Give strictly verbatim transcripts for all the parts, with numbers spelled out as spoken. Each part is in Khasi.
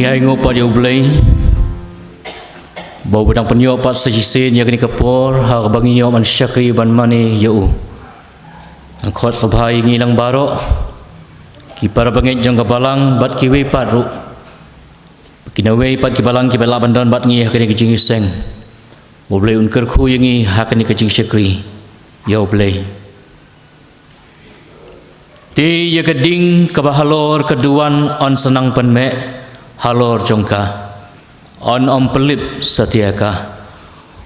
Ngi ainguh pat ïa U Blei ba u ba dang pynïoh pat sa shisien ïa kane ka por ha kaba ngin ïoh ban shakri ban mane ïa u. Ngan khot sngewbha ïa ngi lang baroh, ki para bangeit jong ka balang bad kiwei pat ruh, ki nongwei pat ki balang kiba lah ban don bad ngi ha kane ka jingïaseng. U Blei un kyrkhu ïa ngi ha kane ka jingshakri. Ïa U Blei. Te ïa ka ding kaba halor ka duwan yn sa nang pynmeh halor jong ka, yn ym pynlip satia ka.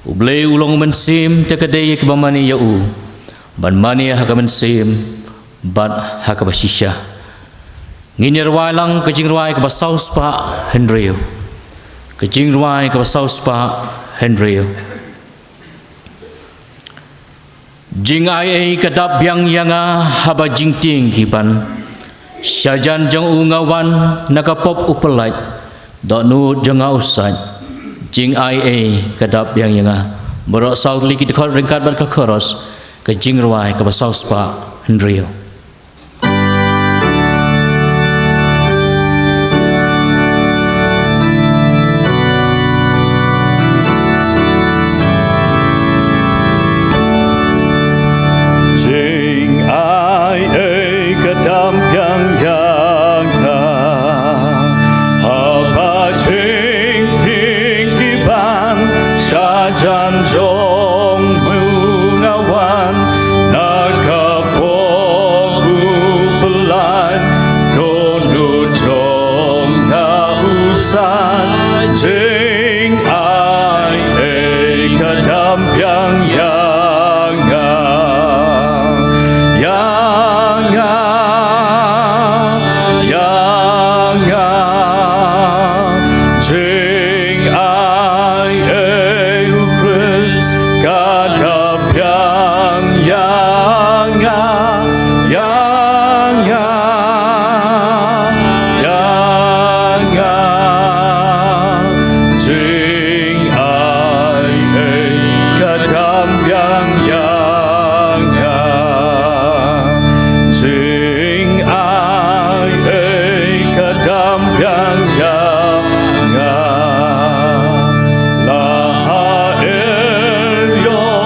U Blei u long u mynsiem, te ka dei ïa kiba mane ïa u ban mane ha ka mynsiem bad ha kaba shisha. Ngin ïa rwai lang ka jingrwai kaba saw spah hynriew. Ka jingrwai kaba saw spah hynriew. Jingai ei ka dap biang ïa nga haba jingtieng ki ban. Shajan jong u nga wan na ka pop u pyllait, dohnud jong nga u sait. Jingai ei ka dap biang ïa nga. Baroh saw tylli ki dkhot ryngkat bad ka chorus, ka jingrwai kaba saw spah hynriew. Jingai ei ka dap biang ïa nga haba jingtieng ki ban, shajan jong u nga wan na ka pop u pyllait, dohnud jong nga u sait. Jingai ei ka dap biang ïa nga, ïa nga, ïa nga. Jingai ei u Khrist ka dap biang ïa nga, ïa nga, ïa nga. Jingai ei ka dap biang ïa nga. Jingai ei ka dap biang ïa nga. La ha er ïoh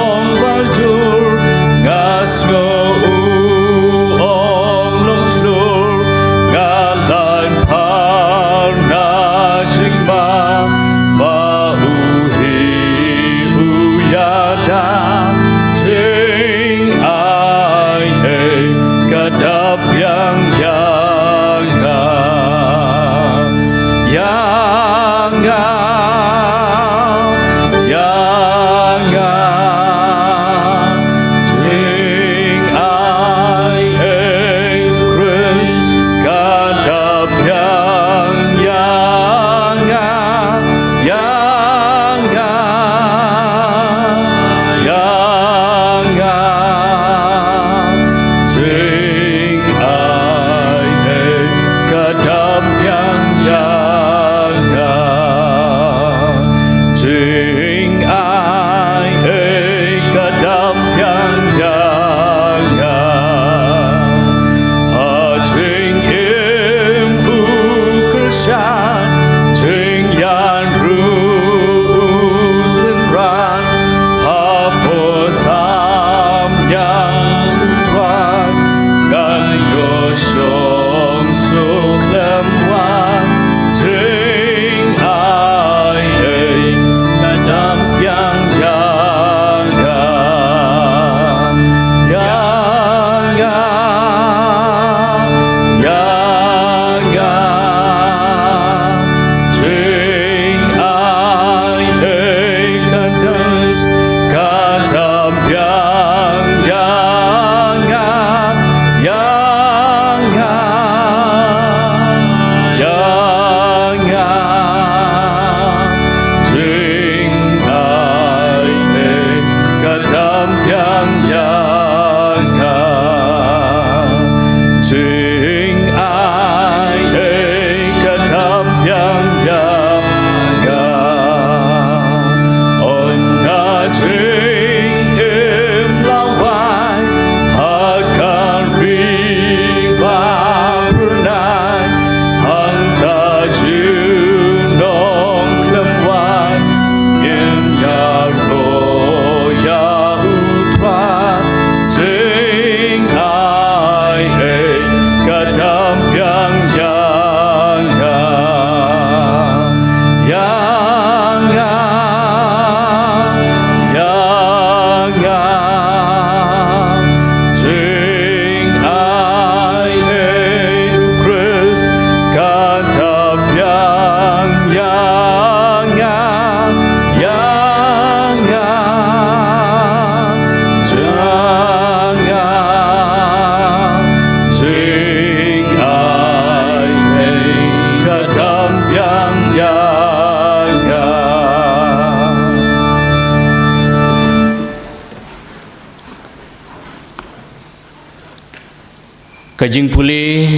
Ka jingpule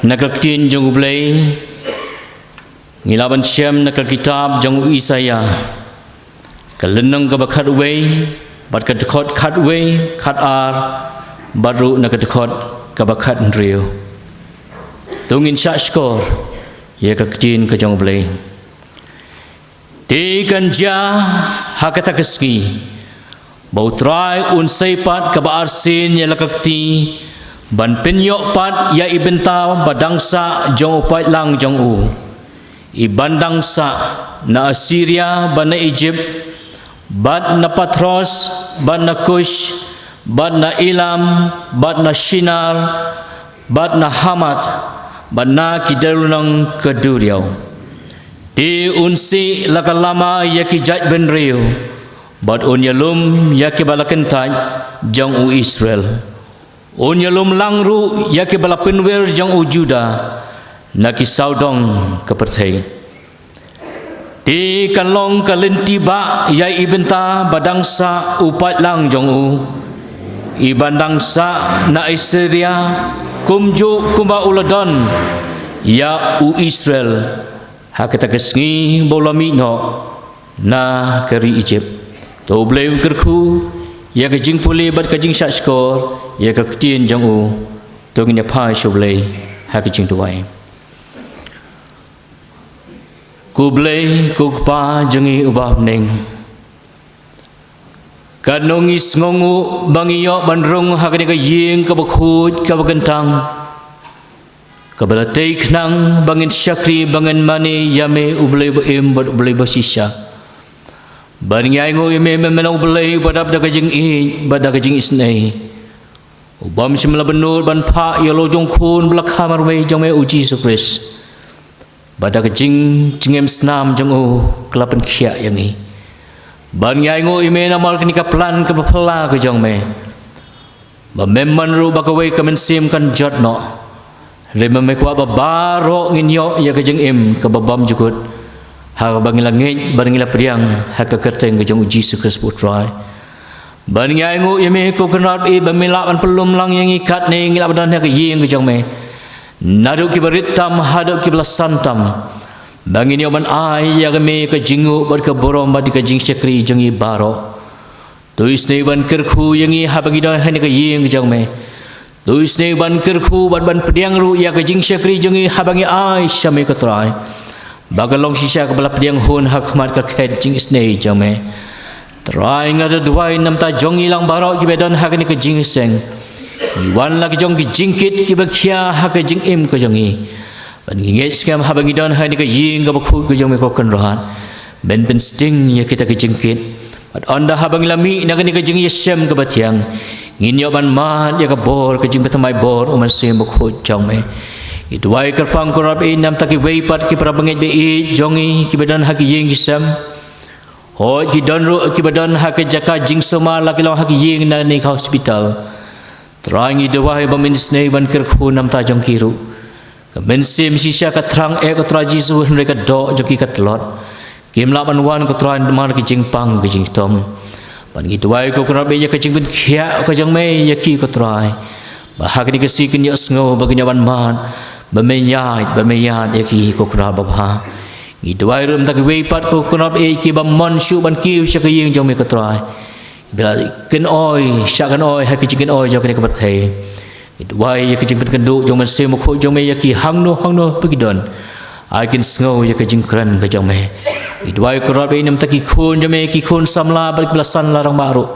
na ka ktien jong U Blei ngi la ban shem na ka kitab jong u Isaïah, ka lynnong kaba khatwei, bad ka dkhot khatwei, khatar, bad ruh na ka dkhot kaba khathynriew. To ngin shah shkor ïa ka ktien ka jong U Blei. Te kan jia ha kata ka sngi ba U Trai un sei pat kaba arsien ïa la ka kti, ban pynïoh pat ïa i bynta ba dang sah jong u paidlang jong u, i ban dang sah na Assyria bad na Egypt, bad na Pathros, bad na Kush, bad na Elam, bad na Shinar, bad na Hamath, bad na ki dewlynnong ka duriaw. Te un sih la ka lama ïa ki jaitbynriew, bad un ïalum ïa kiba la kyntait jong u Israel. Un ïalum lang ruh ïa kiba la pynwer jong u Judah na ki sawdong ka pyrthei. Te kan long ka lynti bah ïa i bynta ba dang sah u paidlang jong u, i ban dang sah na Assyria, kumjuh kumba u la don ïa u Israel ha kata ka sngi ba u la mih noh na ka ri Egypt. To U Blei un kyrkhu ïa ka jingpule bad ka jingshah shkor ïa ka ktien jong u. To ngin ïa phai sha U Blei ha ka jingduwai. Ko Blei, ko Kpa jong ngi uba ha bneng, katno ngi sngewnguh ba ngi ïoh ban rung ha kane ka ïing kaba khuid kaba kyntang, kaba la tei khnang ba ngin shakri, ba ngin mane ïa me U Blei ba im bad U Blei ba shisha. Ba ngi ainguh ïa me, me long U Blei ba dap da ka jingïeit bad da ka jingisynei, u bym shym la bynnud ban phah ïa la u jong u Khun ba la kha marwei jong me, U Jisu Khrist. Bad da ka jing, jingim snam jong u ka la pynkhiah ïa ngi. Ba ngi ainguh ïa me namar kane ka plan kaba phylla ka jong me, ba mem mon ruh ba kawei ka mynsiem kan jot noh. Hynrei me kwah ba baroh ngin ïoh ïa ka jingim kaba bym jukut, haba ngi la ngeit bad ngi la pdiang ha ka kyrteng ka jong U Jisu Khrist U Trai. Ba ngi ainguh ïa me ko Kynrad, ba me lah ban pynlum lang ïa ngi katne ngi lah ban don ha ka ïing ka jong me, naduh kiba rit tam haduh kiba la san tam, ba ngin ïoh ban ai ïa me ka jingnguh bad ka burom bad ka jingshakri jong ngi baroh. To isynei ban kyrkhu ïa ngi haba ngi don ha kane ka ïing ka jong me. To isynei ban kyrkhu bad ban pdiang ruh ïa ka jingshakri jong ngi haba ngi ai sha me ko Trai, ba kan long shisha kaba la pdiang hun ha khmat ka khet jingisynei jong me. Trai, nga da duwai namar jong ngi lang baroh kiba don ha kane ka jingïaseng. Ngi wan la ki jong ki jingkit kiba khia ha ka jingim ka jong ngi. Ba ngi ngeit skhem haba ngi don ha kane ka ïing kaba khuid ka jong me ko Kynrad, men pynsting ïa kita ki jingkit. Bad ynda haba ngi la mih na kane ka jingïaseng kaba thiang, ngin ïoh ban mad ïa ka bor ka jingpynthymmai bor u Mynsiem Bakhuid jong me. Ngi duwai kyrpang ko Kynrad namar kiwei pat ki para bangeit baieit jong ngi kiba don ha ki ïing ki sem. Hooid ki don ruh kiba don ha ka jaka jingsumar la ki long ha ki ïing ne ka hospital. Trai ngi duwai ba men isynei ban kyrkhu namar jong ki ruh. Ka mynsiem shisha ka thrang eh ko Trai Jisu, hynrei ka doh jong ki ka tlot. Kim lah ban wan ko Trai namar ki jingpang ki jingtom. Bad ngi duwai ko Kynrad ïa ka jingpynkhiah ka jong me ïa ki ko Trai, ba ha kane ka sngi kin ïohsngew ba kin ïoh ban mad, ba me ïaid, ba me ïaid ïa ki ko Kynrad babha. Ngi duwai ruh namar kiwei pat ko Kynrad kiba mon shuh ban kiew sha ka ïing jong me ko Trai, ba la kynoi, shah kynoi ha ki jingkynoi jong kane ka pyrthei. Ngi duwai ïa ka jingpynkynduh jong u Mynsiem Bakhuid jong me ïa ki hangno hangno ba ki don. Ai kin sngew ïa ka jingkren ka jong me. Ngi duwai ko Kynrad namar ki khun jong me, ki khun samla bad kiba la san la rangbah ruh,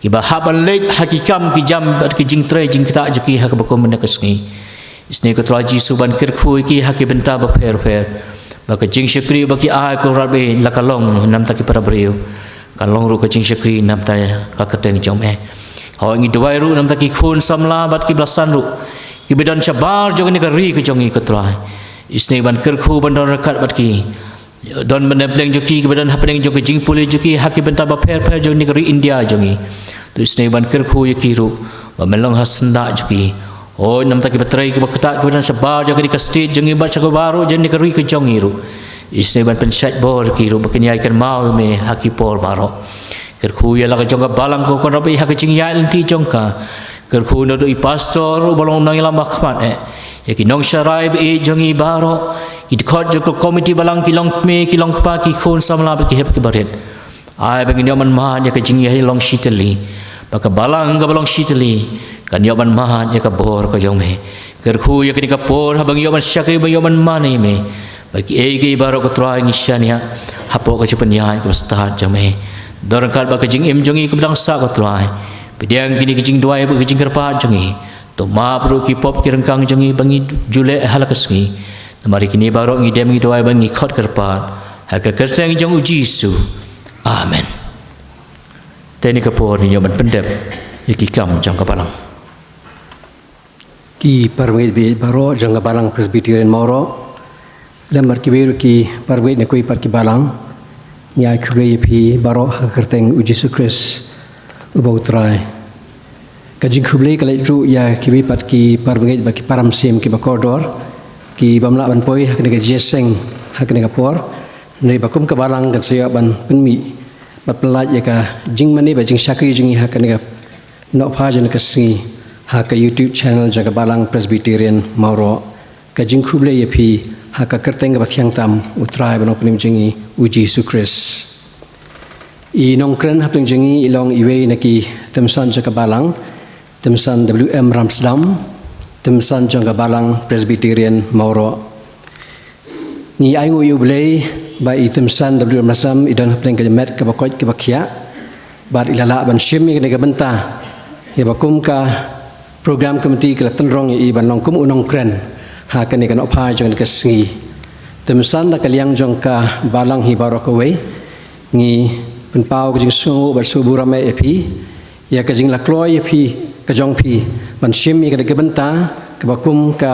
kiba hap ban leit ha ki kam ki jam bad ki jingtrei jingktah jong ki ha kaba kum kane ka sngi. Isynei ko Trai Jisu ban kyrkhu ïa ki ha ki bynta bapher bapher, ba ka jingshakri ba ki ai ko Kynrad la ka long namar ki para briew, ka long ruh ka jingshakri namar ka kyrteng jong me. Hooid ngi duwai ruh namar ki khun samla bad kiba la san ruh, kiba don shabar jong kane ka ri ka jong ngi ko Trai. Isynei ban kyrkhu ban don ryngkat bad ki, don bad na pdeng jong ki, kiba don hapdeng jong ka jingpule jong ki ha ki bynta bapher bapher jong kane ka ri India jong ngi. To isynei ban kyrkhu ïa ki ruh, ba men long ha syndah jong ki. Hooid namar kiba trei kiba ktah kiba don shabar jong kane ka state jong ngi bad shabar baroh jong kane ka ri ka jong ngi ruh, isynei ban pynshait bor ïa ki ruh ba kin ïai kynmaw ïa me ha ki por baroh. Kyrkhu ïa la ka jong ka balang ko Kynrad ha ka jingïaid lynti jong ka. Kyrkhu naduh i pastor uba long nongïalam bakhmat eh, ïa ki nongsharai ba ïeit jong ngi baroh, ki dkhot jong ka komiti balang, ki longkmie, ki longkpa, ki khun samla bad ki hep ki barit. Ai ba ngin ïoh ban mad ïa ka jingïalong shitylli, ba ka balang kaba long shitylli kan ïoh ban mad ïa ka bor ka jong me. Kyrkhu ïa kane ka por haba ngi ïoh ban shakri, ba ngi ïoh ban mane ïa me, ba kiei kiei baroh ko Trai ngi shaniah hapoh ka jingpynïaid kaba stad jong me. Don ryngkat bad ka jingim jong ngi kaba dang sah ko Trai. Pdiang kine ki jingduwai bad ki jingkyrpad jong ngi. To map ruh ki pop ki ryngkang jong ngi ba ngi ju leh ha la ka sngi. Namar ïa kine baroh ngi dem ngi duwai bad ngi khot kyrpad ha ka kyrteng jong u Jisu. Amen. Te ha kane ka por ngin ïoh ban pyndep ïa ki kam jong ka balang. Ki para bangeit baroh jong ka Balang Presbyterian Mawroh, lem bad kiwei ruh ki para bangeit na kiwei pat ki balang, ngi ai khublei ïa phi baroh ha ka kyrteng u Jisu Khrist uba u Trai. Ka jingkhublei ka leit ruh ïa kiwei pat ki para bangeit bad ki para mynsiem kiba kordor, ki bym lah ban poi ha kane ka jingïaseng ha kane ka por, hynrei ba kum ka balang kan sa ïoh ban pynmih bad pyllait ïa ka jingmane bad jingshakri jong ngi ha kane ka nohphai jong ka sngi ha ka YouTube channel jong ka Balang Presbyterian Mawroh. Ka jingkhublei ïa phi ha ka kyrteng kaba thiang tam u Trai ba nongpynim jong ngi u Jisu Khrist. I nongkren hapdeng jong ngi i long iwei na ki tymmen jong ka balang, tymmen W M Ramsdam, tymmen jong ka Balang Presbyterian Mawroh. Ngi ainguh ïa u Blei ba i tymmen W M Ramsdam i don hapdeng ka met kaba koit kaba khiah bad i la lah ban shim ïa kane ka bynta, ïa ba kum ka program committee ka la tynrong ïa i ban long kum u nongkren ha kane ka nohphai jong kane ka sngi. Tymmen na ka liang jong ka balang hi baroh kawei, ngi pynpaw ka jingsngewnguh bad sngewbha ïa phi ïa ka jinglakloi ïa phi, ka jong phi ban shim ïa kane ka bynta kaba kum ka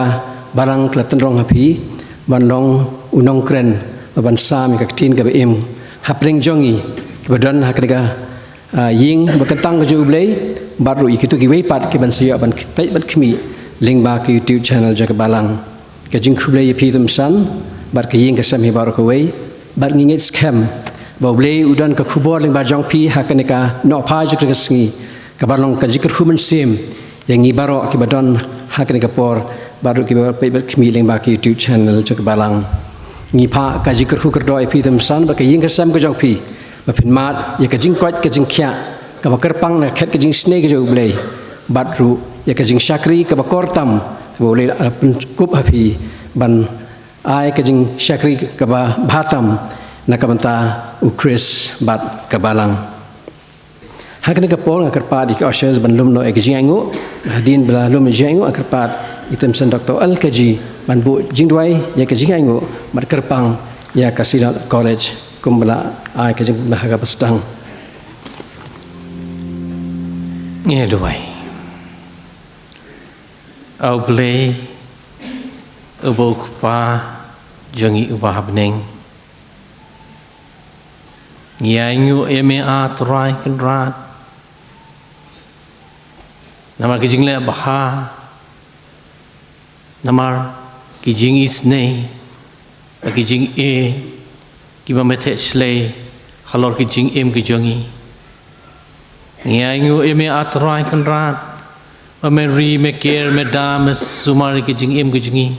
balang ka la tynrong ha phi ban long u nongkren, ban sam ïa ka ktien kaba im hapdeng jong ngi kiba don ha kane ka, ah, ïing bakyntang ka jong u Blei, bad ruh ïa kito kiwei pat kiban sa ïoh ban peit bad khmih lyngba ka YouTube channel jong ka balang. Ka jingkhublei ïa phi tymmen bad ka ïing ka sem hi baroh kawei, bad ngi ngeit skhem ba u Blei u don ka khubor lyngba jong phi ha kane ka nohphai jong kane ka sngi, kaban long ka jingkyrkhu mynsiem ïa ngi baroh kiba don ha kane ka por, bad ruh kiba peit bad khmih lyngba ka YouTube channel jong ka balang. Ngi phah ka jingkyrkhu kyrdoh ïa phi tymmen bad ka ïing ka sem ka jong phi, ba phin mad ïa ka jingkoit ka jingkhiah kaba kyrpang na ka khet ka jingisynei ka jong u Blei, bad ruh ïa ka jingshakri kaba kor tam kaba u Blei u la pynkup ha phi ban ai ka jingshakri kaba bha tam na ka bynta u Khrist bad ka balang. Ha kane ka por nga kyrpad ïa ki ushers ban lum noh ïa ka jingainguh. Hadien ba la lum ïa ka jingainguh, nga kyrpad ïa i tymmen Doktor L K G ban buh jingduwai ïa ka jingainguh bad kyrpang ïa ka Synod College kumba la ai ka jingpynbha kaba sdang. Ngi duwai. A U Blei, uba u Kpa jong ngi uba ha bneng, ngi ainguh ïa me, A Trai Kynrad, namar ki jingleh bha, namar ki jingisynei, ki jingïeit kiba me theh shlei halor ki jingim ki jong ngi. Ngi ainguh ïa me, A Trai Kynrad, ba me ri, me ker, me da, me sumar ïa ki jingim ki jong ngi.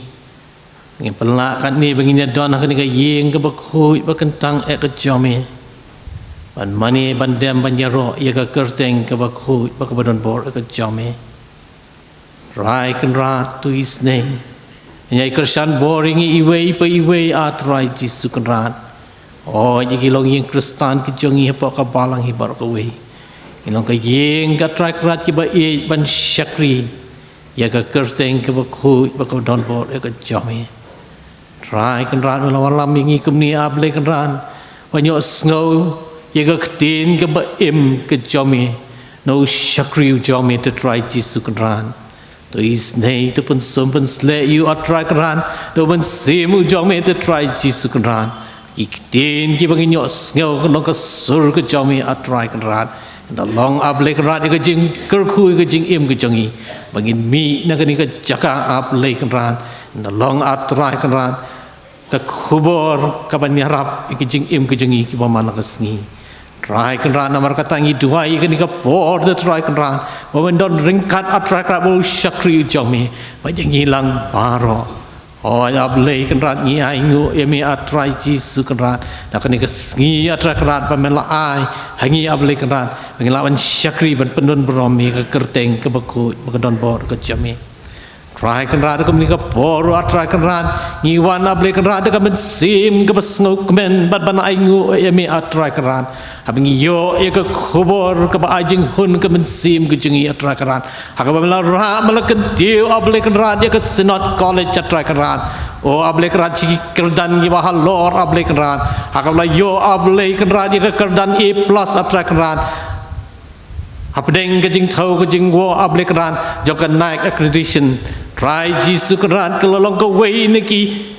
Ngi pynlah katne ba ngin ïa don ha kane ka ïing kaba khuid ba kyntang eh ka jong me, ban mane, ban dem, ban ïaroh ïa ka kyrteng kaba khuid bad kaba don bor eh ka jong me. Trai Kynrad, to isynei, ngi ai kyrshan bor ïa ngi iwei pa iwei, A Trai Jisu Kynrad. Hoi ïa ki longïing Khristan ki jong ngi hapoh ka balang hi baroh kawei, kin long ka ïing, A Trai Kynrad, kaba ïeit ban shakri ïa ka kyrteng kaba khuid bad kaba don bor eh ka jong me. Trai Kynrad, me la wallam ïa ngi kumne, A Blei Kynrad, ban ïohsngew ïa ka ktien kaba im ka jong me na u shakri u jong me, te Trai Jisu Kynrad. To isynei, to pynsum pynsleh ïa u, A Trai Kynrad, da u Mynsiem u jong me, te Trai Jisu Kynrad. Ki ktien kiba ngin ïohsngew kan long ka sur ka jong me, A Trai Kynrad. Nda long, A Blei Kynrad, ïa ka jingkyrkhu, ïa ka jingim ka jong ngi, ba ngin mih na kane ka jaka, A Blei Kynrad. Nda long, A Trai Kynrad, ka khubor kaban ïarap ïa ka jingim ka jong ngi kiba man la ka sngi. Trai Kynrad, namar kata ngi duwai ïa kane ka por, te Trai Kynrad, ba men don ryngkat, A Trai Kynrad, bad u shakri jong me, bad ïa ngi lang baroh. Hooid, A Blei Kynrad, ngi ainguh ïa me, A Trai Jisu Kynrad, na kane ka sngi, A Trai Kynrad, ba men la ai ha ngi, A Blei Kynrad, ba ngin lah ban shakri, ban pyndonburom ïa ka kyrteng kaba khuid, ba ka donbor ka jong me. Trai Kynrad, ha kane ka por, A Trai Kynrad, ngi wan, A Blei Kynrad, da ka mynsiem kaba sngewkmen, bad ban ainguh ïa me, A Trai Kynrad, haba ngi ïoh ïa ka khubor kaba ai jinghun ka mynsiem ka jong ngi, A Trai Kynrad, ha kaba me la rah, me la kyntiew, A Blei Kynrad, ïa ka Synod College, A Trai Kynrad. O A Blei Kynrad, sha ki kyrdan kiba halor, A Blei Kynrad, ha kaba la ïoh, A Blei Kynrad, ïa ka kyrdan A plus, A Trai Kynrad, hapdeng ka jingthew ka jingwoh, A Blei Kynrad, jong ka NAAC accreditation. Trai Jisu Kynrad, ka la long kawei na ki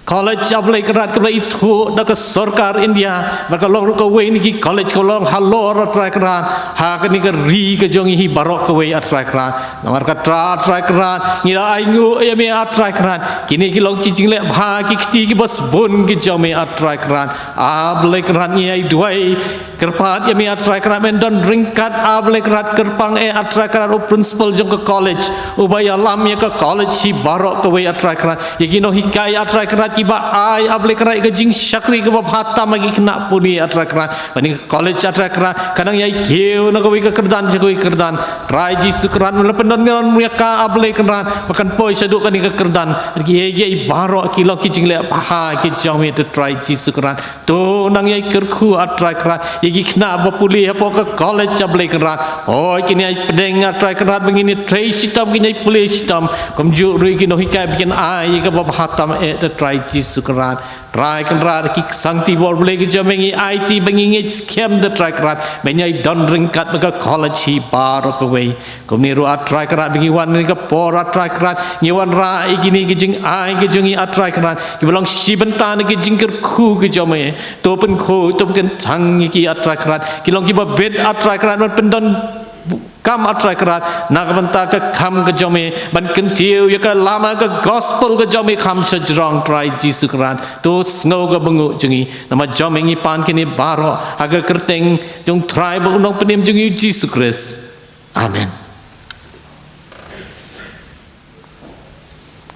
college, A Blei Kynrad, kaba la ithuh da ka sorkar India, bad ka long ruh kawei na ki college kaba long halor, A Trai Kynrad, ha kane ka ri ka jong ngi hi baroh kawei, A Trai Kynrad. Namar kata, A Trai Kynrad, ngi la ainguh ïa me, A Trai Kynrad, kine ki long ki jingleh bha, ki kti kiba sbun ki jong me, A Trai Kynrad. A Blei Kynrad, ngi ai duwai, kyrpad ïa me, A Trai Kynrad, men don ryngkat, A Blei Kynrad, kyrpang eh, A Trai Kynrad, u principal jong ka college, uba ïalam ïa ka college hi baroh kawei, A Trai Kynrad, ïa ki nonghikai, A Trai Kynrad, kiba ai, A Blei Kynrad, ïa ka jingshakri kaba bha tam ha ki khynnah pule, A Trai Kynrad, ba kane ka college, A Trai Kynrad, kan nang ïai kiew na kawei ka kyrdan sha kawei ka kyrdan. Trai Jisu Kynrad, men la pyndon ngi ïa ka, A Blei Kynrad, ba kan poi shaduh kane ka kyrdan. Ki ei ki ei baroh ki long ki jingleh bha ki jong me, te Trai Jisu Kynrad. To nang ïai kyrkhu, A Trai Kynrad, ïa ki khynnah ba pule hapoh ka college, A Blei Kynrad. Hooid, kin ïai pdeng, A Trai Kynrad, ba ngin ïatrei shitom, kin ïai pule shitom. Kumjuh ruh ïa ki nonghikai, ba kin ai ïa kaba bha tam eh, te Trai Jisu Kynrad. Trai Kynrad, ki sangti bor Blei ki jong me, ngi aiti ba ngi ngeit skhem, te Trai Kynrad, ba men ïai don ryngkat bad ka college hi baroh kawei. Kumne ruh, A Trai Kynrad, ba ngi wan ha kane ka por, A Trai Kynrad, ngi wanrah ïa kine ki jingai ki jong ngi, A Trai Kynrad, kiba long shi bynta na ki jingkyrkhu ki jong me. To pynkhuid, to pynkyntang ïa ki, A Trai Kynrad, ki long kiba bit, A Trai Kynrad, ban pyndonkam, A Trai Kynrad, na ka bynta ka kam ka jong me, ban kyntiew ïa ka lama ka gospel ka jong me kham shajrong, Trai Jisu Kynrad. To sngew ka bynguh jong ngi, namar jong me ngi pan kine baroh, ha ka kyrteng jong u Trai bad u Nongpynim jong ngi, u Jisu Khrist. Amen.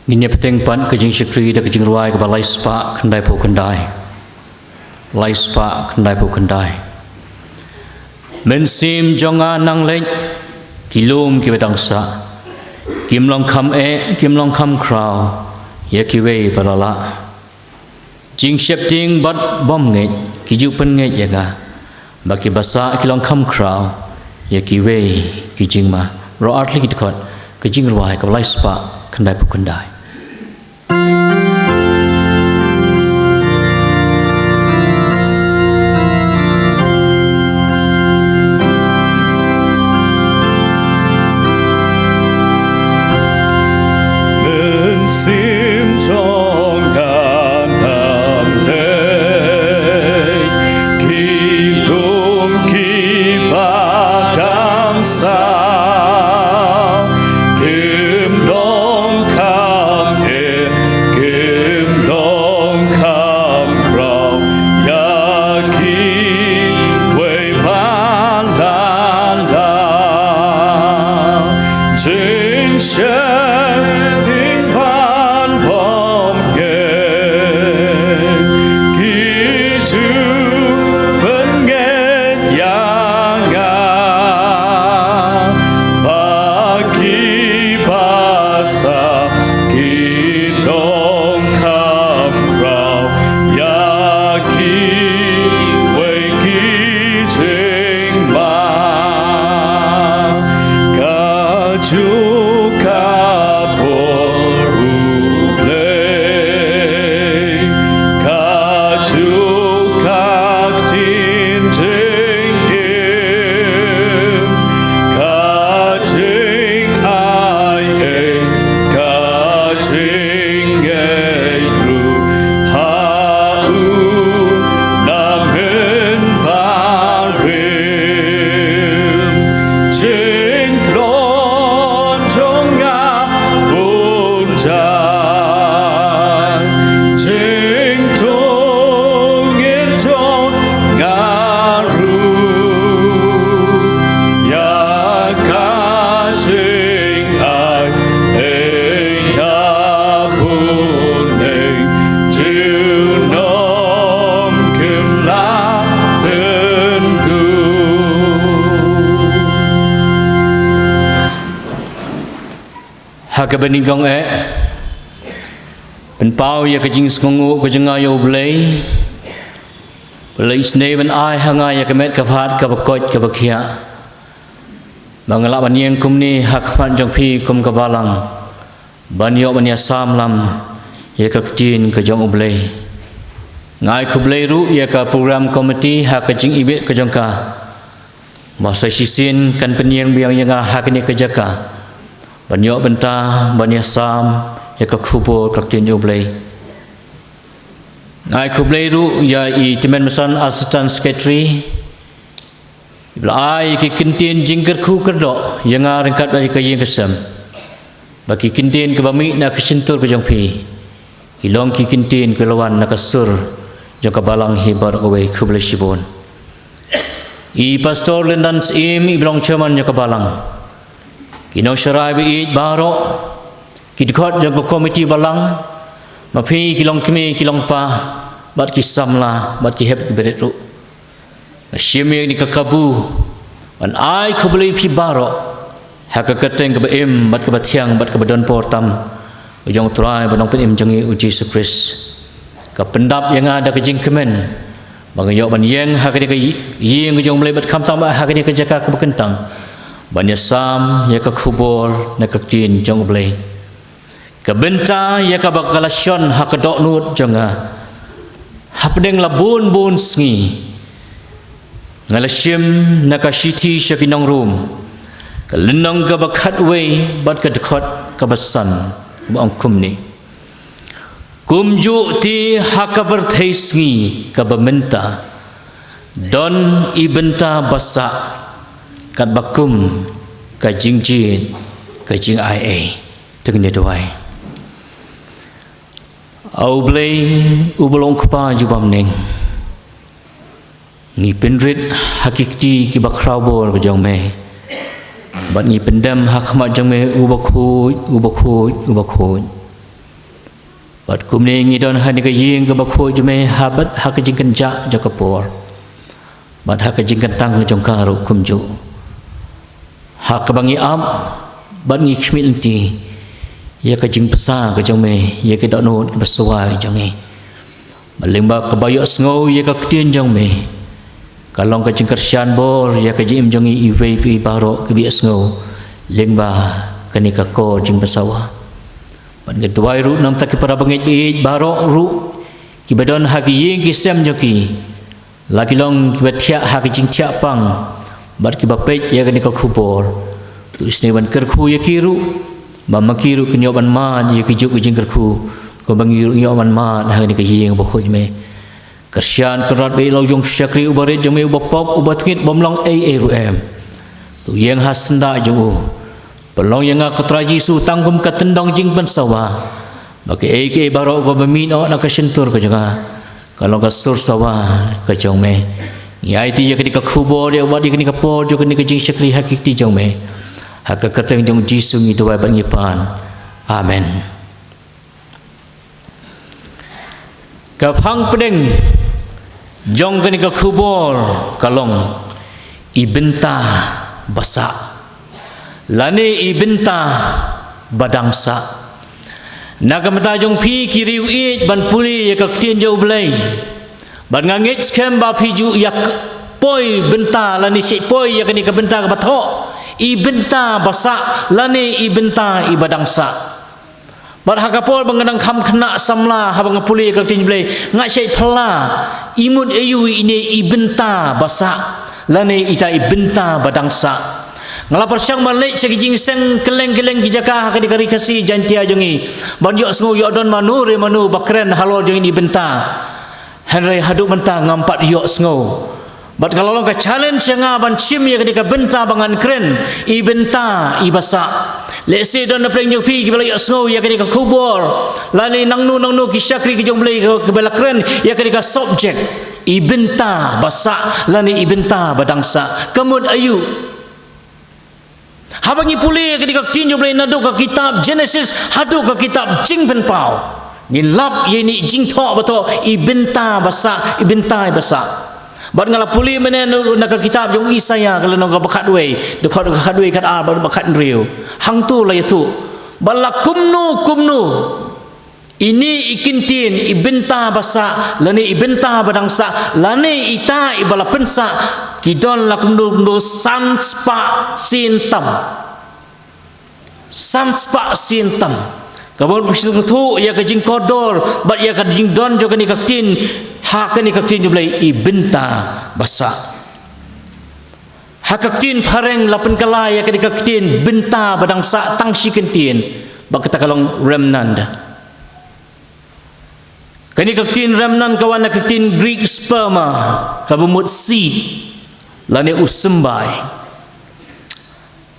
Ngin ïa bteng pat ka jingshakri da ka jingrwai kaba lai spah khyndaiphew khyndai. Lai spah khyndaiphew khyndai. Mynsiem jong nga nang leit, ki lum kiba dang sah. Kim long kham eh, kim long kham khraw, ïa kiwei ba la lah. Jingsheptieng bad bym ngeit, ki ju pynngeit ïa nga. Ba kiba sah ki long kham khraw, ïa kiwei ki jingma. Baroh ar tylli ki dkhot, ka jingrwai kaba lai spah khyndaiphew khyndai. Kaba nyngkong eh, pynpaw ïa ka jingsngewnguh ka jong nga ïa U Blei ba u la isynei ban ai ha nga ïa ka met ka phad kaba koit kaba khiah, ba nga lah ban ïeng kumne ha khmat jong phi kum ka balang ban ïoh ban ïasam lam ïa ka ktien ka jong U Blei. Nga ai khublei ruh ïa ka program committee ha ka jingibit ka jong ka, ba sa shisien kan pynïeng biang ïa nga ha kane ka jaka ban ïoh bynta ban ïasam ïa ka khubor ka ktien jong U Blei. Nga ai khublei ruh ïa i Tymmen Basan, Assistant Secretary, ba la ai ki kyntien jingkyrkhu kyrdoh ïa nga ryngkat bad ïa ka ïing ka sem, ba ki kyntien kiba mih na ka shyntur ka jong phi ki long ki kyntien kiba la wan na ka sur jong ka balang hi baroh kawei. Khublei shibun. I Pastor Lyndan Syiem, iba long Chairman jong ka balang, ki nongsharai ba ïeit baroh, ki dkhot jong ka komiti balang, ma phi ki long kmie ki long kpa, bad ki samla bad ki hep ki barit ruh. Nga shim ïa kane ka kabu ban ai khublei ïa phi baroh ha ka kyrteng kaba im bad kaba thiang bad kaba don por tam ka jong U Trai bad U Nongpynim jong ngi U Jisu Khrist. Ka pyndap ïa nga da ka jingkmen ba ngan ïoh ban ïeng ha kane ka ïing ka jong U Blei bad khamtam ha kane ka jaka kaba kyntang ban ïasam ïa ka khubor na ka ktien jong U Blei. Ka bynta ïa kaba ka la shon ha ka dohnud jong nga hapdeng la bun bun sngi, nga la shim na ka shithi sha ki nong Rom, ka lynnong kaba khatwei bad ka dkhot kaba san, kaba ong kumne: Kumjuh te ha ka pyrthei sngi kaba mynta, don i bynta ba sah katba kum ka jingjied ka jingaiei. To ngin ïa duwai. A U Blei uba long Kpa jong U Bymneng, ngi pynrit ha ki kti kiba khraw bor ka jong me, bad ngi pyndem ha khmat jong me, U Bakhuid, U Bakhuid, U Bakhuid. Bad kumne ngi don ha kane ka ïing kaba khuid jong me, ha bad ha ka jingkynjah jong ka por, bad ha ka jingkyntang jong ka ruh kumjuh, ha kaba ngi ap bad ngi khmih lynti ïa ka jingbsa ka jong me, ïa ka dohnud kaba suwai jong ngi. Bad lyngba kaba ïohsngew ïa ka ktien jong me, ka long ka jingkyrshan bor ïa ka jingim jong ngi iwei pa iwei baroh kiba ïohsngew lyngba kane ka kor jingbasawa. Bad nga duwai ruh namar ki para bangeit ba ïeit baroh ruh kiba don ha ki ïing ki sem jong ki, la ki long kiba thiah ha ki jingthiah pang bad kiba peit ïa kane ka khubor, to isynei ban kyrkhu ïa ki ruh, ba ma ki ruh kin ïoh ban mad ïa ki juk ki jingkyrkhu, kumba ngi ruh ngi ïoh ban mad ha kane ka ïing ba khuid jong me. Kyrshan Kynrad ba ïeit, la u jong u shakri uba rit jong me, uba pop, uba tngit, bym long ei ei ruh em. To ïeng ha syndah jong u. Pynlong ïa nga, ko Trai Jisu, tang kum ka tyndong jingpynsawa, ba kaei kaei baroh kaba mih noh na ka shyntur ka jong nga, ka long ka sur sawa ka jong me. Ngi aiti ïa kane ka khubor, ïa kane ka por, jong kane ka jingshakri ha ki kti jong me. Ha ka kyrteng jong U Jisu ngi duwai bad ngi pan. Amen. Ka phang pdeng jong kane ka khubor ka long i bynta ba sah, lane i bynta ba dang sah. Na ka bynta jong phi ki riewieid ban pule ïa ka ktien jong U Blei, bad nga ngeit skhem ba phi ju ïa poi bynta lane shait poi ïa kane ka bynta kaba thoh, i bynta ba sah lane i bynta iba dang sah. Bad ha ka por ba nga dang kham khynnah samla, haba nga pule ka ktien Blei, nga shait phylla, i mut aïu ine i bynta ba sah lane ita i bynta ba dang sah. Nga la pyrshang ban leit sha ki jingïaseng kylleng kylleng ki jaka ha kane ka ri Khasi Jaiñtia jong ngi, ban ïohsngew ïoh don mano re mano ba kren halor jong ine i bynta. Hynrei haduh mynta ngam pat ïohsngew. Bad ka la long ka challenge ïa nga ban shim ïa kane ka bynta ba ngan kren, i bynta iba sah. Lehse don na pdeng jong phi kiba la ïohsngew ïa kane ka khubor, lane nangno nangno ki shakri ki jong U Blei kiba la kren ïa kane ka subject, i bynta ba sah lane i bynta ba dang sah. Ka mut aïu? Haba ngi pule ïa kane ka ktien jong U Blei naduh ka kitab Genesis haduh ka kitab Jingpynpaw, ngin lap ïa ine i jingthoh ba thoh i bynta ba sah, i bynta iba sah. Bad nga la pule mynne na ka kitab jong u Isaïah, ka lynnong kaba khatwei, dkhot kaba khatwei, khatar bad ba khathynriew. Hangto la ïathuh Ba la kumno kumno, ine i kyntien i bynta ba sah lane i bynta ba dang sah lane ita i ba la pynsah, ki don la kumno kumno san spah sien tam. San spah sien tam. Kaba mut sngewthuh ïa ka jingkordor bad ïa ka jingdon jong kane ka ktien ha kane ka ktien jong U Blei, i bynta ba sah. Ha ka ktien phareng la pynkylla ïa kane ka ktien bynta ba dang sah tang shi kyntien, ba kata ka long remnant. Kane ka ktien remnant ka wan na ka ktien Greek sperma, kaba mut seed lane u symbai.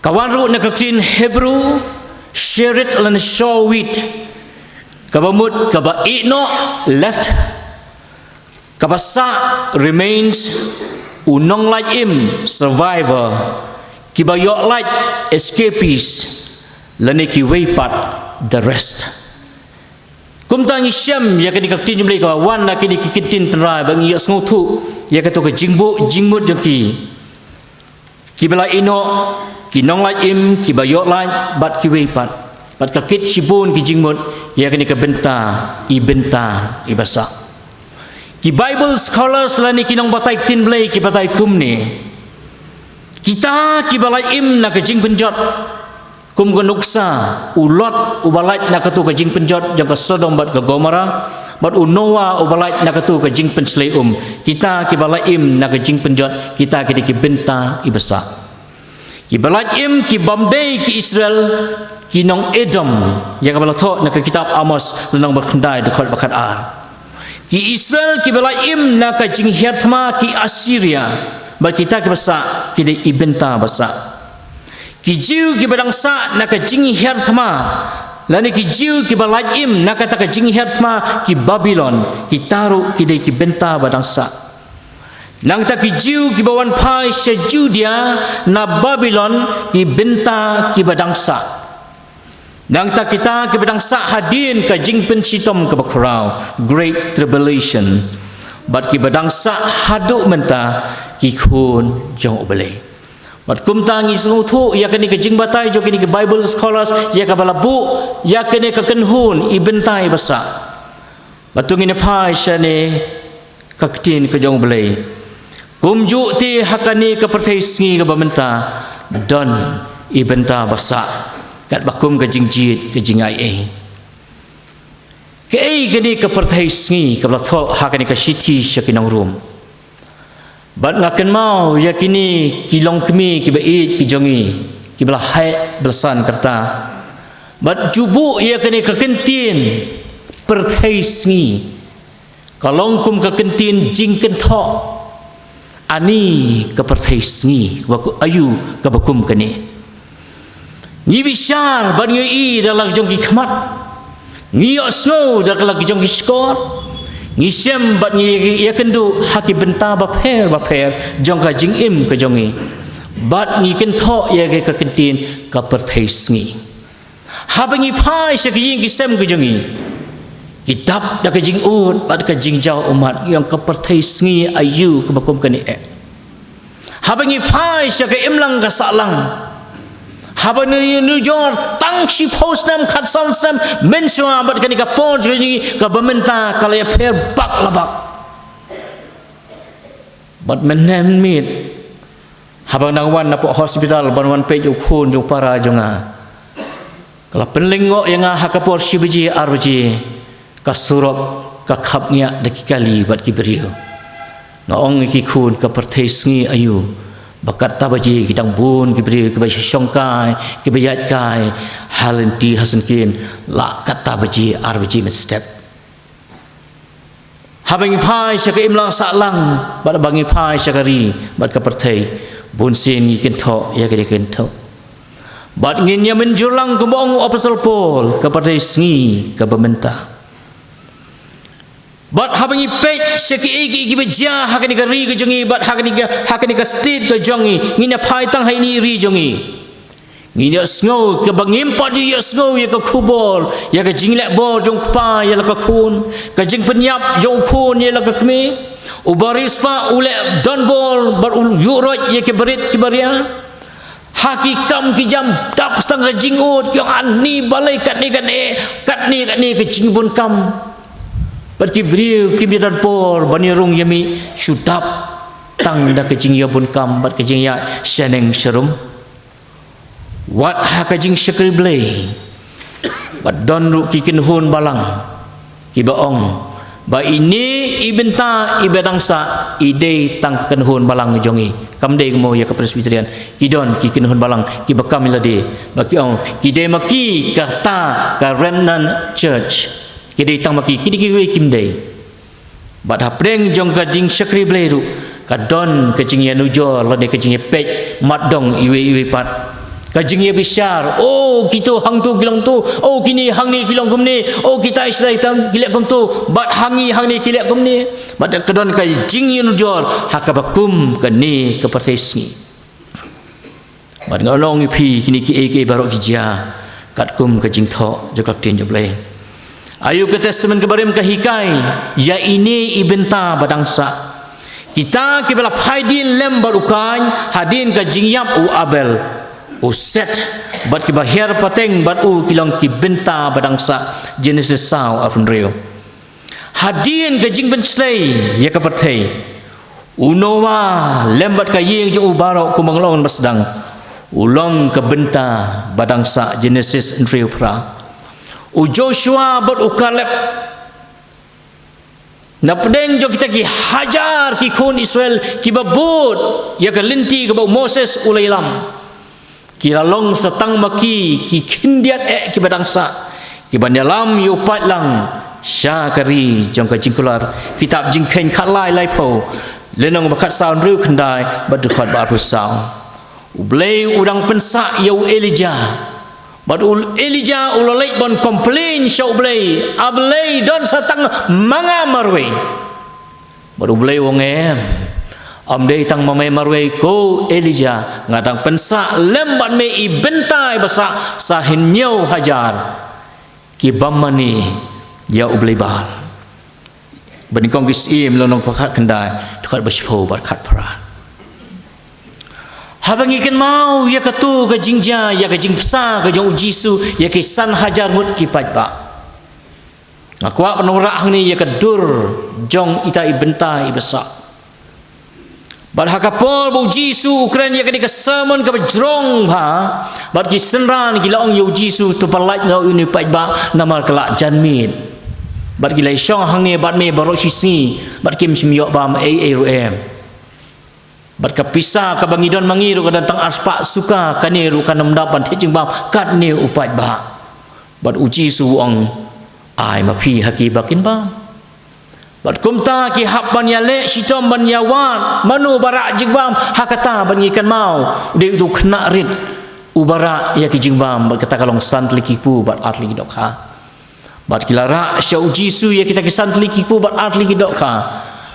Ka wan ruh na ka ktien Hebrew sherit lane shawit, kaba mut kaba ïeh noh, left. Kaba sah, remains. U nonglait im, survivor. Kiba ïoh lait, escapees. Lane kiwei pat, the rest. Kumta ngi shem ïa kane ka ktien jong U Blei kaba wan na kine ki kyntien tynrai ba ngi ïohsngew thuh ïa kato ka jingbuh jingmut jong ki. Kiba la ïeh noh, ki nonglait im, kiba ïoh lait, bad kiwei pat. Bad ka kit shibun ki jingmut ïa kane ka bynta, i bynta i ba sah. Ki Bible scholars lane ki nongbatai ktien Blei ki batai kumne: kita kiba lait im na ka jingpynjot, kum ka nuksa u Lot uba lait na kato ka jingpynjot jong ka Sodom bad ka Gomorrah, bad u Noah uba lait na kato ka jingpynshlei um. Kita kiba lait im na ka jingpynjot, kita ki dei ki bynta i ba sah. Kiba lait im, ki bym dei ki Israel, ki nong Edom, ïa kaba la thoh na ka kitab Amos lynnong ba khyndai dkhot ba khatar. Ki Israel kiba lait im na ka jinghiar thma ki Assyria, bad kita kiba sah ki dei i bynta ba sah. Ki Jiw kiba dang sah na ka jinghiar thma, lane ki Jiw kiba lait im na kata ka jinghiar thma ki Babilon, kita ruh ki dei ki bynta ba dang sah. Nangta ki Jiw kiba wan phai sha Judea na Babilon, ki bynta kiba dang sah. Nangta kita kiba dang sah hadien ka jingpynshitom kaba khraw, Great Tribulation. Bad kiba dang sah haduh mynta, ki khun jong U Blei. Bad kumta ngi sngewthuh ïa kane ka jingbatai jong kine ki Bible scholars ïa kaba la buh ïa kane ka kynhun i bynta i ba sah. Bad to ngin ïa phai shane ka ktien ka jong U Blei. Kumjuh te ha kane ka pyrthei sngi kaba mynta, don i bynta ba sah, katba kum ka jingjied ka jingaiei. Kaei kane ka pyrthei sngi kaba la thoh ha kane ka shithi sha ki nong Rom? Bad nga kynmaw ïa kine ki longkmie kiba ïeit ki jong ngi, kiba la hae ba la san ka rta. Bad ju buh ïa kane ka kyntien pyrthei sngi, ka long kum ka kyntien jingkynthoh. Ani ka pyrthei sngi, kaba ku-, aïu kaba kum kane. Ngi bishar bad ngi ïohi da la ka jong ki khmat. Ngi ïohsngew da la ka jong ki shkor. Ngi shem bad ngi ïakynduh ha ki bynta bapher bapher jong ka jingim ka jong ngi. Bad ngi kynthoh ïa ka kyntien ka pyrthei sngi. Haba ngi phai sha ki ïing ki sem ki jong ngi, ki dap da ka jingud bad ka jingjaw ummat, ïa ka pyrthei sngi aïu kaba kum kane eh. Haba ngi phai sha ka imlang ka sahlang, haba ngi nujor tang shiphew snem, khatsan snem mynshuwa, bad kane ka por jong ngi kaba mynta ka la ïapher bak la bak. Bad mynhynnin miet, haba nga dang wan napoh hospital ban wan peit ïa u khun jong u para jong nga, ka la pynlyngngoh ïa nga ha ka por shi baje ar baje, ka surok ka khapngiah da ki kali bad ki briew. Nga ong ïa ki khun, ka pyrthei sngi aïu ba katta baje ki dang bun ki briew kiba shongkai, kiba ïaid kai ha lynti ha syngkien, la katta baje ar baje mynstep. Haba ngi phai sha ka imlang sahlang, bad haba ngi phai sha ka ri bad ka pyrthei, bunsien ngi kynthoh ïa ka dei kynthoh. Bad ngin ïa mynjur lang kumba ong u Apostol Paul, ka pyrthei sngi kaba mynta. Bad haba ngi peit sha kiei kiei kiba jia ha kane ka ri ka jong ngi, bad ha kane ka, ha kane ka state ka jong ngi, ngin ïa phai tang ha ine i ri jong ngi. Ngin ïohsngew kaba ngim pat ju ïohsngew ïa ka khubor, ïa ka jingleh bor jong u kpa ïa la ka khun, ka jingpynïap jong u khun ïa la ka kmie. U bariewspah u leh donbor bad u ïuhroit ïa ki barit ki baria. Ha ki kam ki jam dap tang ka jingud, ki ong ani balei katne katne, katne katne ka jingbun kam. Bad ki briew kim ïadon por ban ïarung ïa mih, shu dap tang da ka jingïabun kam bad ka jingïashaneng sharum. Wat ha ka jingshakri Blei, bad don ruh ki kynhun balang kiba ong ba ine i bynta iba dang sah i dei tang ka kynhun balang jong i. Kam dei mo ïa ka Presbyterian, ki don ki kynhun balang kiba kam ïa lade, ba ki ong ki dei ma ki kata ka remnant church. Ki dei tang ma ki, ki dei kiwei kim dei. Bad hapdeng jong ka jingshakri Blei ruh ka don ka jingïanujor lane ka jingïapeit mat dong iwei iwei pat. Ka jingïabishar, oh, kito hangto ki long to, oh, kine hangne ki long kumne, oh, kita i sdang tam ki leh kumto, bad ha ngi hangne ki leh kumne. Bad ka don ka jingïanujor ha kaba kum kane ka pyrthei sngi. Bad nga ong ïa phi, kine kiei kiei baroh ki jia katkum ka jingthoh jong ka ktien jong U Blei. Aïu ka Testament kaba rim ka hikai ïa ine i bynta ba dang sah? Kita kiba la phai dien lem bad u Kain hadien ka jingïap u Abel, u Seth bad kiba hiar pateng bad u ki long ki bynta ba dang sah. Genesis saw, arphew hynriew. Hadien ka jingpynshlei ïa ka pyrthei, u Noah lem bad ka ïing jong u baroh, kumba nga la ong ba sdang, u long ka bynta ba dang sah. Genesis hynriew phra. U Joshua bad u Kaleb, na pdeng jong kita ki hajar ki khun Israel kiba bud ïa ka lynti kaba u Moses u la ïalam, ki la long sa tang ma ki ki khyndiat eh kiba dang sah, kiban ïalam ïa u paidlang sha ka ri jong ka jingkular. Kitab Jingkheiñ khatlai, laiphew, lynnong ba khatsaw, hynriew khyndai bad dkhot ba arphew saw. U Blei u dang pynsah ïa u Elijah. Bad u Elijah u la leit ban complain sha U Blei, A Blei, don sa tang ma nga marwei. Bad U Blei u ong, em, ym dei tang ma me marwei ko Elijah, nga dang pynsah lem bad me i bynta iba sah sa hynñiew hajar ki bym mane ïa u blei Baal. Ba nyngkong Ki Syiem lynnong ba khatkhyndai, dkhot ba shiphew bad khatphra. Haba ngi kynmaw ïa kato ka jingjia, ïa ka jingpynsah ka jong U Jisu ïa ki san hajar ngut ki paidbah, nga kwah ban wanrah hangne ïa ka dur jong ita i bynta iba sah. Bad ha ka por ba U Jisu u kren ïa kane ka sermon kaba jrong bha, bad ki synran ki la ong ïa U Jisu, to pyllait noh ïa une u paidbah, namar ka la jan miet. Bad ki la ïashong hangne bad me baroh shi sngi, bad kim shym ïoh bam ei ei ruh em. Bad ka pisa kaba ngi don ma ngi ruh ka don tang arspah suka, kane ruh kan ym dap ban thied jingbam katne u paidbah. Bad U Jisu u ong, ai ma phi ha ki ba kin bam. Bad kumta ki hap ban ïaleh shitom ban ïawad mano ba rah jingbam. Ha kata bad ngi kynmaw, u dei uto u khynnah rit uba rah ïa ki jingbam, bad kata ka long san tylli ki kpu bad ar tylli ki dohkha. Bad ki la rah sha U Jisu ïa kita ki san tylli ki kpu bad ar tylli ki dohkha.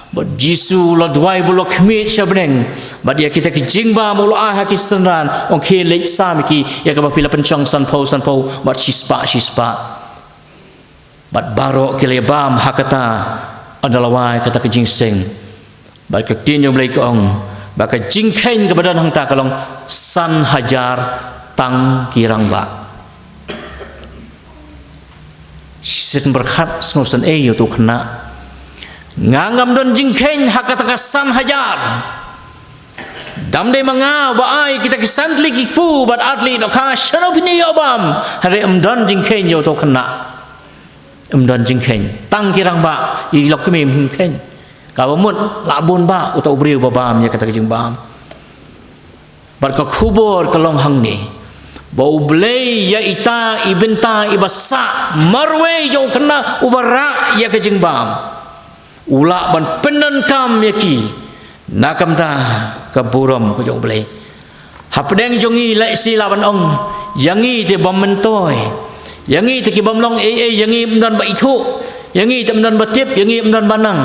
Bad U Jisu u la duwai bad u la khmih sha bneng, bad ïa kita ki jingbam u la ai ha ki synran, ong, khie leit sam ïa ki ïa kaba phi la pynshong sanphew sanphew bad shispah shispah. Bad baroh ki la ïabam ha kata, ynda la wai kata ka jingïaseng. Bad ka ktien jong U Blei ka ong ba ka jingkheiñ kaba don hangta ka long san hajar tang ki rangbah. Shisien pyrkhat, sngewsynei ïa uto u khynnah. Nga ngam don jingkheiñ ha kata ka san hajar. Dam dei ma nga ba ai kita ki san tylli ki kpu bad ar tylli ki dohkha, shano phin ïoh bam? Hynrei ym don jingkheiñ ïa uto u khynnah. Ym don jingkheiñ. Tang ki rangbah, i lok kmie ym kheiñ. Kaba mut la bun bah uta u briew ba bam ïa kata ka jingbam. Bad ka khubor ka long hangne, ba U Blei ïa ita i bynta iba sah marwei jong u khynnah uba rah ïa ka jingbam, u lah ban pyndonkam ïa ki na ka bynta ka burom ka jong U Blei. Hapdeng jong ngi lehse lah ban ong, ïa ngi te bym myntoi, ïa ngi te ki bym long ei ei, ïa ngi ym don ba ithuh, ïa ngi te ym don ba tip, ïa ngi ym don ba nang.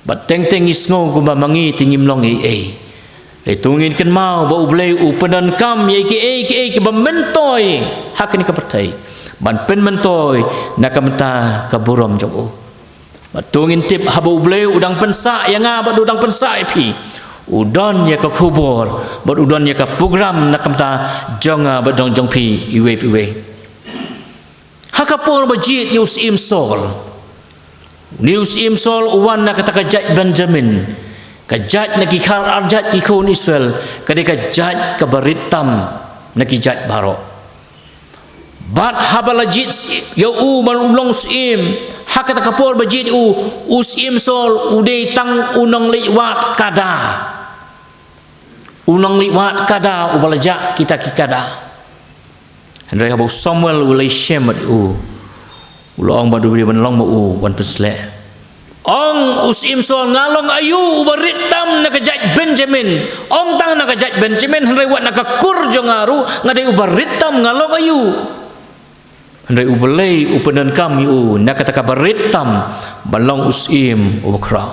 Bad teng teng ngi sngew kumba ma ngi te ngim long ei ei. Hynrei to ngin kynmaw ba U Blei u pyndonkam ïa kiei kiei kiba myntoi ha kane ka pyrthei, ban pynmyntoi na ka bynta ka burom jong u. Bad to ngin tip, haba U Blei u dang pynsah ïa nga bad u dang pynsah ïa phi, U don ïa ka khubor bad u don ïa ka program na ka bynta jong nga bad jong phi iwei pa iwei. Ha ka por ba jied ïa u Syiem Saul, une u Syiem Saul u wan na kata ka jaid Benjamin, ka jaid na ki khar arjait ki khun Israel, ka dei ka jaid kaba rit tam na ki jaid baroh. Bad haba la jied ïa u ban long syiem, ha kata ka por ba jied ïa u, u Syiem Saul u dei tang u nongleit wad kada. U nongleit wad kada uba la jah kita ki kada. Hynrei haba u Samuel u la ïashem bad u, u la ong ba u dei ban long ma u ban pynsleh. Ong u Syiem Saul, nga long aïu uba rit tam na ka jaid Benjamin? Ym tang na ka jaid Benjamin, hynrei wat na ka kur jong nga ruh nga dei uba rit tam, nga long aïu? Hynrei U Blei u pyndonkam ïa u na kata kaba rit tam ban long u syiem uba khraw.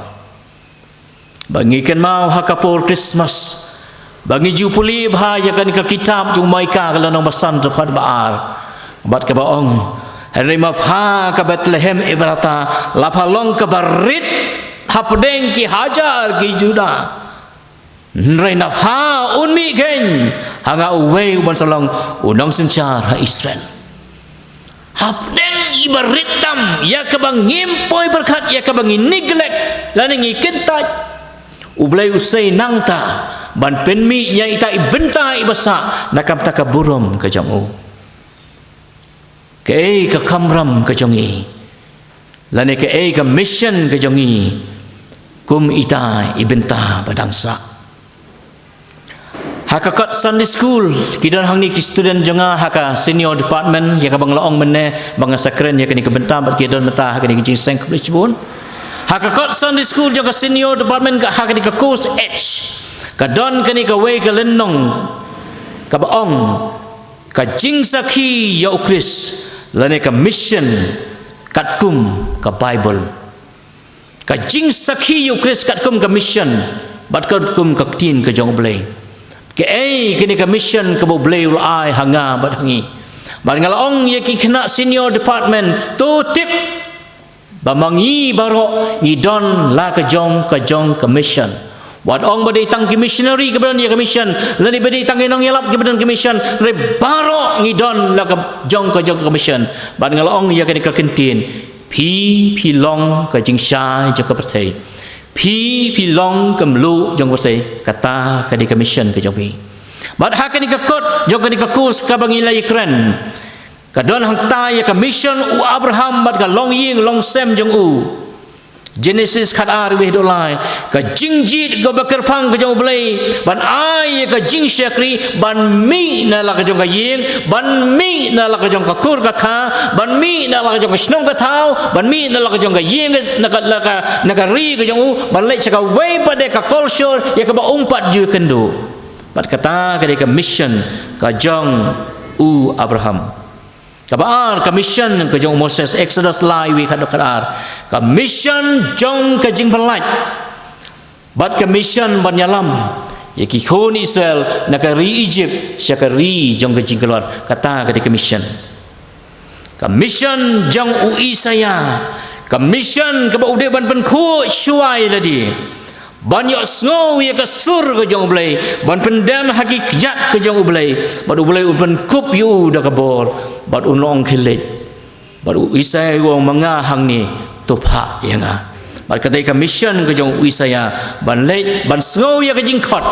Ba ngi kynmaw ha ka por Krismas, ba ngi ju pule bha ïa kane ka kitab jong u Maikah ka lynnong ba san, dkhot ba ar bad kaba ong, hynrei ma pha ka Bethlehem Ephrata, la pha long kaba rit hapdeng ki hajar ki Judah, hynrei na pha un mih keiñ ha nga uwei u ban sa long u nongsynshar ha Israel. Hapdeng iba rit tam, ïa kaba ngim poi pyrkhat, ïa kaba ngi neglect lane ngi kyntait, U Blei u sei nangta ban pynmih ïa ita i bynta iba sah na ka bynta ka burom ka jong u. Kaei ka kamram ka jong ngi, lane kaei ka mission ka jong ngi kum ita i bynta ba dang sah? Ha ka kot Sunday school, ki don hangne ki student jong nga ha ka senior department, ïa kaba nga la ong mynne ba nga sa kren ïa kane ka bynta bad ki don mynta ha kane ka jingseng khublei shibun. Ha ka kot Sunday school jong ka senior department, ka ha kane ka course H, ka don kane kawei ka lynnong kaba ong, ka jingsakhi ïa U Khrist lane ka mission katkum ka Bible. Ka jingsakhi ïa U Khrist katkum ka mission bad katkum ka ktien ka jong U Blei. Kaei kane ka mission kaba U Blei u la ai ha nga bad ha ngi? Bad nga la ong ïa ki khynnah senior department, to tip ba ma ngi baroh ngi don la ka jong ka jong ka mission. Wat ong ba dei tang ki missionary kiba don ïa ka mission, lane ba dei tang ki nongïalap kiba don ka mission, hynrei baroh ngi don la ka jong ka jong ka mission. Bad nga la ong ïa kane ka kyntien, phi, phi long ka jingshai jong ka pyrthei. Phi, phi long ka mluh jong ka pyrthei. Kata ka dei ka mission ka jong phi. Bad ha kane ka kot jong kane ka course kaba ngi la ïakren, ka don hangta ïa ka mission u Abraham bad ka longïing longsem jong u. Genesis khatar, wei haduh lai. Ka jingjied kaba kyrpang ka jong U Blei ban ai ïa ka jingshakri, ban mih na la ka jong ka ïing, ban mih na la ka jong ka kur ka kha, ban mih na la ka jong ka shnong ka thaw, ban mih na la ka jong ka ïing, na ka, na ka, na ka ri ka jong u, ban leit sha kawei pat de ka culture ïa kaba um pat ju ïakynduh. Bad kata ka dei ka mission ka jong u Abraham. Kaba ar, ka mission ka jong u Moses, Exodus lai, wei haduh khatar. Ka mission jong ka jingpynlait bad ka mission ban ïalam ïa ki khun Israel na ka ri Egypt sha ka ri jong ka jingkylluid. Kata ka dei ka mission. Ka mission jong u Isaïah, ka mission kaba u dei ban pynkhuid shuwa ïa lade, ban ïohsngew ïa ka sur ka jong U Blei, ban pyndem ha ki kjat ka jong U Blei, bad U Blei un pynkup ïa u da ka bor, bad un long khylliej. Bad u Isaïah u ong, ma nga hangne, to phah ïa nga. Bad kata ka mission ka jong u Isaïah, ban leit ban sngew ïa ka jingkhot,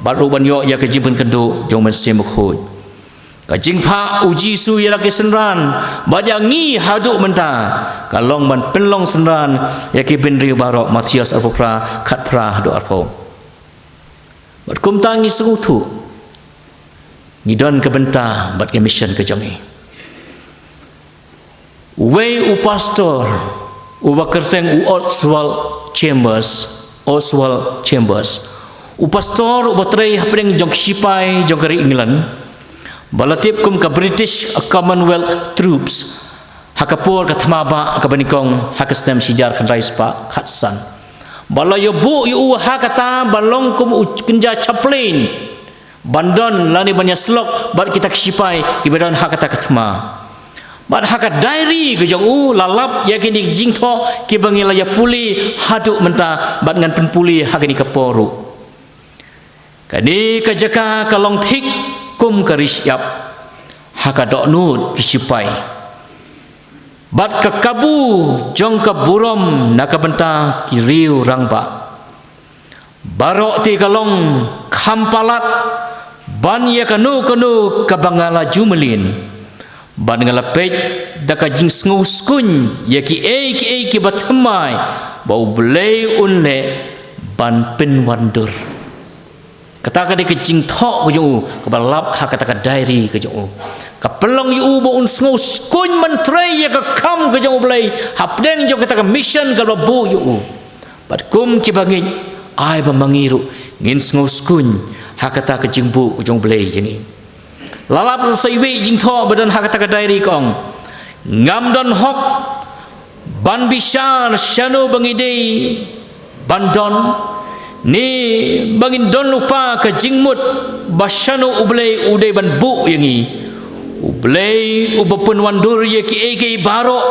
bad ruh ban ïoh ïa ka jingpynkynduh jong u Mynsiem Bakhuid. Ka jingphah u Jisu ïa la ki synran bad ïa ngi haduh mynta, ka long ban pynlong synran ïa ki bynriew baroh, Mathaios arphew phra, khatphra haduh arphew. Bad kumta ngi sngewthuh, ngi don ka bynta bad ka mission ka jong ngi. Uwei u pastor uba kyrteng u Oswald Chambers, Oswald Chambers, u pastor uba trei hapdeng jong ki shipai jong ka ri England, ba la tip kum ka British Commonwealth Troops, ha ka por ka thma bah kaba nyngkong ha ka snem shi hajar khyndai spah khatsan, ba la ïabuh ïa u ha kata ban long kum u kynja chaplain, ban don lane ban ïasyllok bad kita ki shipai kiba don ha kata ka thma. Bad ha ka diary ka jong u la lap ïa kine ki jingthoh kiba ngi la ïa pule haduh mynta bad ngan pynpule ha kane ka por ruh. Kane ka jaka ka long thik kum ka ri shyiap ha ka dohnud ki shipai, bad ka kabu jong ka burom na ka bynta ki riew rangbah. Baroh te ka long kham palat ban ïa kano kano kaba nga la ju mlien, bad nga la peit da ka jingsngewskuiñ ïa kiei kiei kiba thymmai ba U Blei un leh ban pynwandur. Kata ka dei ka jingthoh ka jong u kaba lap ha kata ka diary ka jong u. Ka pynlong ïa u ba un sngewskuiñ ban trei ïa ka kam ka jong U Blei hapdeng jong kata ka mission kaba la buh ïa u. Bad kum kiba ngeit, ai ba ma ngi ruh ngin sngewskuiñ ha kata ka jingbuh ka jong U Blei ïa ngi. La lap ruh sa iwei i jingthoh ba don ha kata ka diary, ka ong: Ngam don hok ban bishar shano ba ngi dei ban don, ne ba ngin don lypa ka jingmut ba shano U Blei u dei ban buh ïa ngi. U Blei uba pynwandur ïa kiei kiei baroh,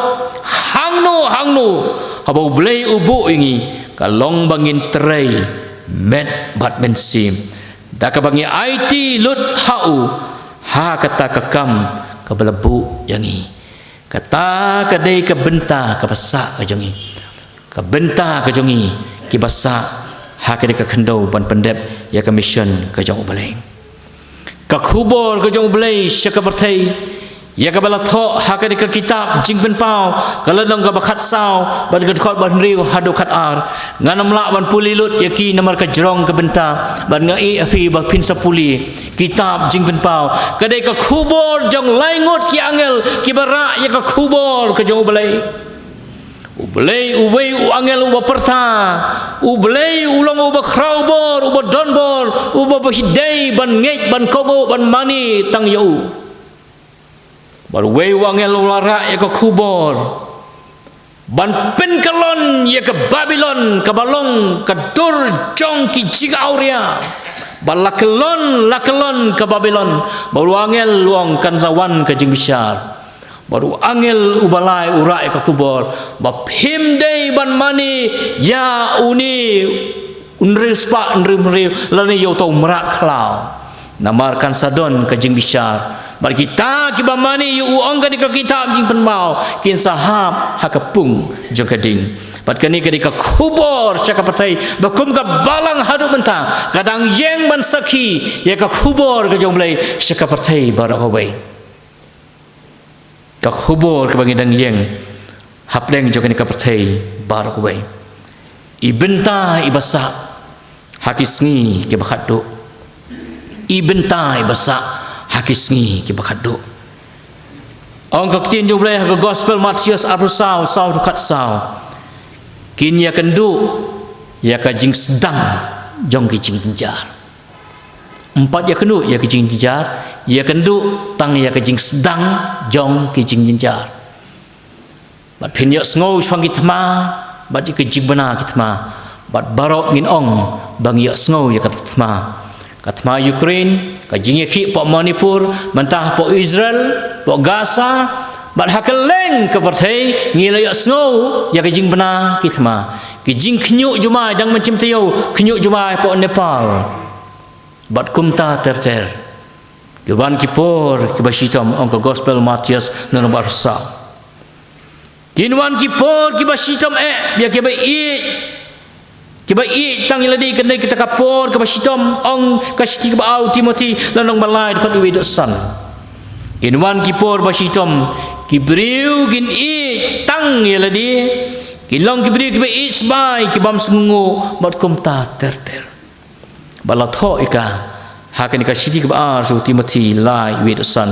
hangno hangno haba U Blei u buh ïa ngi, ka long ba ngin trei met bad mynsiem da kaba ngi aiti lut ha u ha kata ka kam kaba la buh ïa ngi. Kata ka dei ka bynta kaba sah ka jong ngi. Ka bynta ka jong ngi kiba sah ha ka dei ka khyndew ban pyndep ïa ka mission ka jong U Blei. Ka khubor ka jong U Blei sha ka pyrthei, ïa kaba la thoh ha ka dei ka kitab Jingpynpaw, ka lynnong kaba khatsaw bad ka dkhot ba hynriew haduh khatar. Ngan ym lah ban pule lut ïa ki namar ka jrong ka bynta, bad nga ïeh ha phi ba phin sa pule kitab Jingpynpaw. Ka dei ka khubor jong lai ngut ki angel kiba rah ïa ka khubor ka jong U Blei. U Blei uwei u angel uba pyrta. U Blei u long uba khrawbor, uba donbor, uba phi dei ban ngeit, ban kohnguh, ban mane tang ïa u. Bad uwei u angel u la rah ïa ka khubor ban pynkyllon ïa ka Babilon kaba long ka dur jong ki jingawria. Ba la kyllon, la kyllon ka Babilon. Bad u angel u ong kan sa wan ka jingbishar. Bad u angel uba lai u rah ïa ka khubor ba phim dei ban mane ïa une u hynriew spah hynriew hynriew lane ïa uta u mrad khlaw. Namar kan sa don ka jingbishar. Bad kita kiba mane ïa u, ong ka dei ka kitab Jingpynpaw, kin sa hap ha ka pung jong ka ding. Bad kane ka dei ka khubor sha ka pyrthei ba kum ka balang haduh mynta ka dang ïeng ban sakhi ïa ka khubor ka jong U Blei sha ka pyrthei baroh kawei. Ka khubor kaba ngi dang ïeng hapdeng jong kane ka pyrthei baroh kawei. I bynta iba sah ha ki sngi kiba khatduh. I bynta iba sah ha ki sngi kiba khatduh. Ong ka ktien jong U Blei ha ka Gospel Mathaios arphew saw, saw haduh khatsaw: Kin ïakynduh ïa ka jingsdang jong ki jingjynjar. Ym pat ïakynduh ïa ka jingjynjar, ïakynduh tang ïa ka jingsdang jong ki jingjynjar. Bad phin ïohsngew shaphang ki thma bad ïa ka jingbna ki thma. Bad baroh ngin ong ba ngi ïohsngew ïa kata ka thma. Ka thma Ukraine, ka jingïakhih hapoh Manipur, mynta hapoh Israel, hapoh Gaza, bad ha kylleng ka pyrthei ngi la ïohsngew ïa ka jingbna ki thma. Ki jingkhynñiuh jumai dang mynsiem taïew, khynñiuh jumai hapoh Nepal. Bad kumta ter ter. Kin wan ki por kiba shitom, ong ka Gospel Mathaios lynnong ba arphew saw. Kin wan ki por kiba shitom eh ïa kiba ïeit, kiba ïeit tang ïa lade. Kane kita ka por kaba shitom, ong ka shithi kaba ar u Timothi lynnong ba lai dkhot wei haduh san. Kin wan ki por ba shitom, ki briew kin ïeit tang ïa lade, kin long ki briew kiba ïeit sbai, ki bym sngewnguh, bad kumta ter ter. Ba la thoh ïa ka ha kane ka shithi kaba ar sha u Timothi lai wei haduh san.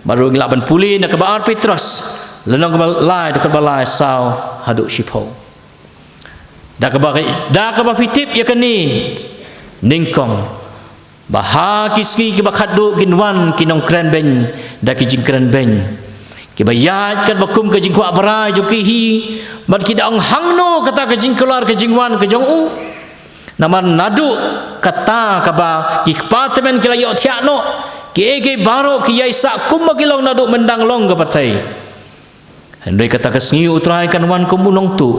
Bad ruh ngi lah ban pule na kaba ar Petros lynnong kaba lai dkhot ba lai saw haduh shiphew. Da kaba, da kaba phi tip ïa kane nyngkong, ba ha ki sngi kiba khatduh kin wan ki nongkren beiñ da ki jingkren beiñ, kiba ïaid katba kum ka jingkwah brai jong ki hi, bad ki da ong hangno kata ka jingkular ka jingwan ka jong u. Namar naduh kata kaba ki kpa tymmen ki la ïohthiah noh, kiei kiei baroh ki ïai sah kumba ki long naduh myndang long ka pyrthei. Hynrei kata ka sngi U Trai kan wan kum u nongtuh,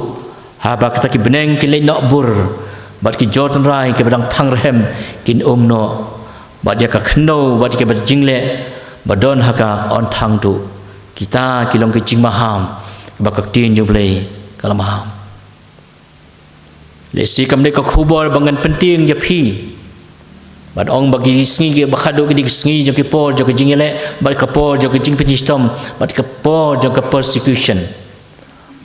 haba kita ki bneng kin leit noh bur, Bad ki jor tynrai kiba dang thang rhem kin um noh. Bad ïa ka khyndew bad ïa kaba jingleh ba don ha ka yn thang duh. Kita ki long ki jingmaham ba ka ktien jong U Blei ka la maham. Lehse kam dei ka khubor ba ngan pyntieng ïa phi. Bad ong ba ki sngi kiba khadduh ki dei ki sngi jong ki por jong ka jingïaleh, bad ka por jong ka jingpynshitom, bad ka por jong ka persecution.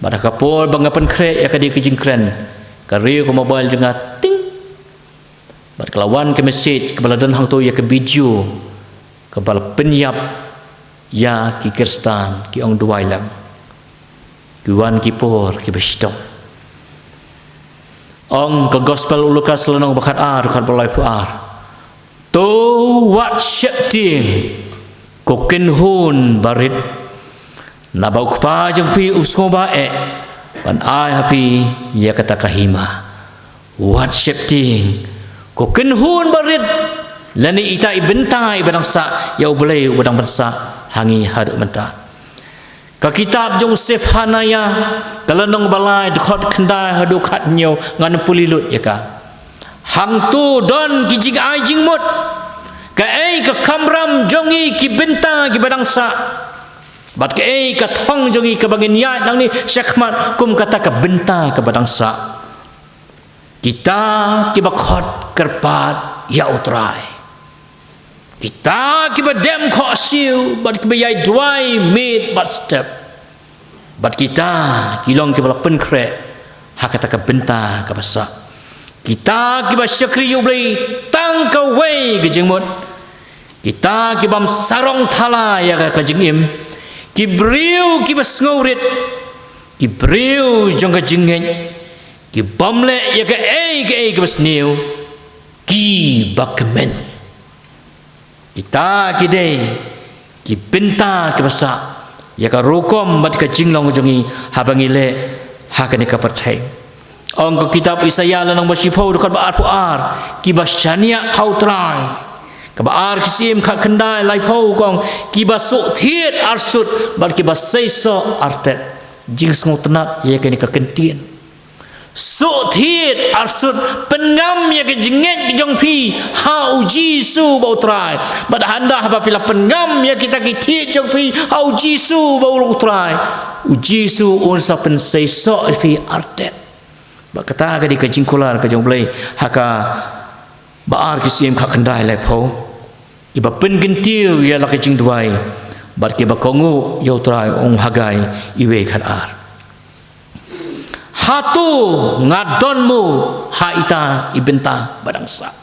Bad ka por ba nga pynkhreh ïa ka dei ka jingkren, ka riew ka mobile jong nga, ting. Bad ka la wan ka message kaba la don hangto ïa ka video kaba la pynïap ïa ki Khristan, ki ong duwai lang. Ki wan ki por kiba shitom. Ong ka Gospel u Lukas lynnong ba khatar, khat ba laiphew ar. To wat sheptieng, ko kynhun barit. Naba U Kpa jong phi u sngewbha eh ban ai ha phi ïa kata ka hima. Wat sheptieng, ko kynhun barit, lane ita i bynta iba dang sah ïa U Blei uba dang pynsah ha ngi haduh mynta. Ka kitab jong u Sephaniah, ka lynnong ba lai, dkhot khyndai haduh khathynñiew, ngan pule lut ïa ka. Hangto don ki jingai jingmut, kaei ka kamram jong ngi ki bynta kiba dang sah, bad kaei ka thong jong ngi kaba ngin ïaid nangne shakhmat kum kata ka bynta kaba dang sah. Kita kiba khot kyrpad ïa U Trai. Kita kiba dem khohsiew bad kiba ïai duwai miet bad step. Bad kita ki long kiba la pynkhreh ha kata ka bynta kaba sah. Kita kiba shakri ïa U Blei tang kawei ka jingmut. Kita ki bym sarong thala ïa ka, ka jingim. Ki briew kiba sngewrit. Ki briew jong ka jingngeit. Ki bym leh ïa kaei kaei kaba sniew. Kiba kmen. Kita ki dei ki bynta kiba sah ïa ka rukom bad ka jinglong jong ngi haba ngi leh ha kane ka pyrthei. Ong ka kitab Isaiah lynnong ba shiphew, dkhot ba arphew ar, kiba shaniah ha U Trai. Kaba ar ki Syiem khatkhyndai laiphew ka ong, kiba suk thied arsut bad kiba seisoh artet. Jingsngewtynnat ïa kane ka kyntien. Suk thied arsut, pynngam ïa ka jingngeit jong phi ha U Jisu uba U Trai. Bad hynda haba phi la pynngam ïa kita ki thied jong phi ha U Jisu uba U Trai, U Jisu un sa pynseisoh ïa phi artet. Bad kata ka dei ka jingkular ka jong U Blei ha ka ba ar ki Syiem khatkhyndai laiphew. Kiba pynkyntiew ïa la ka jingduwai bad kiba kohnguh ïa U Trai, ong Haggai iwei khatar. Hato nga don mo ha ita i bynta ba dang sah?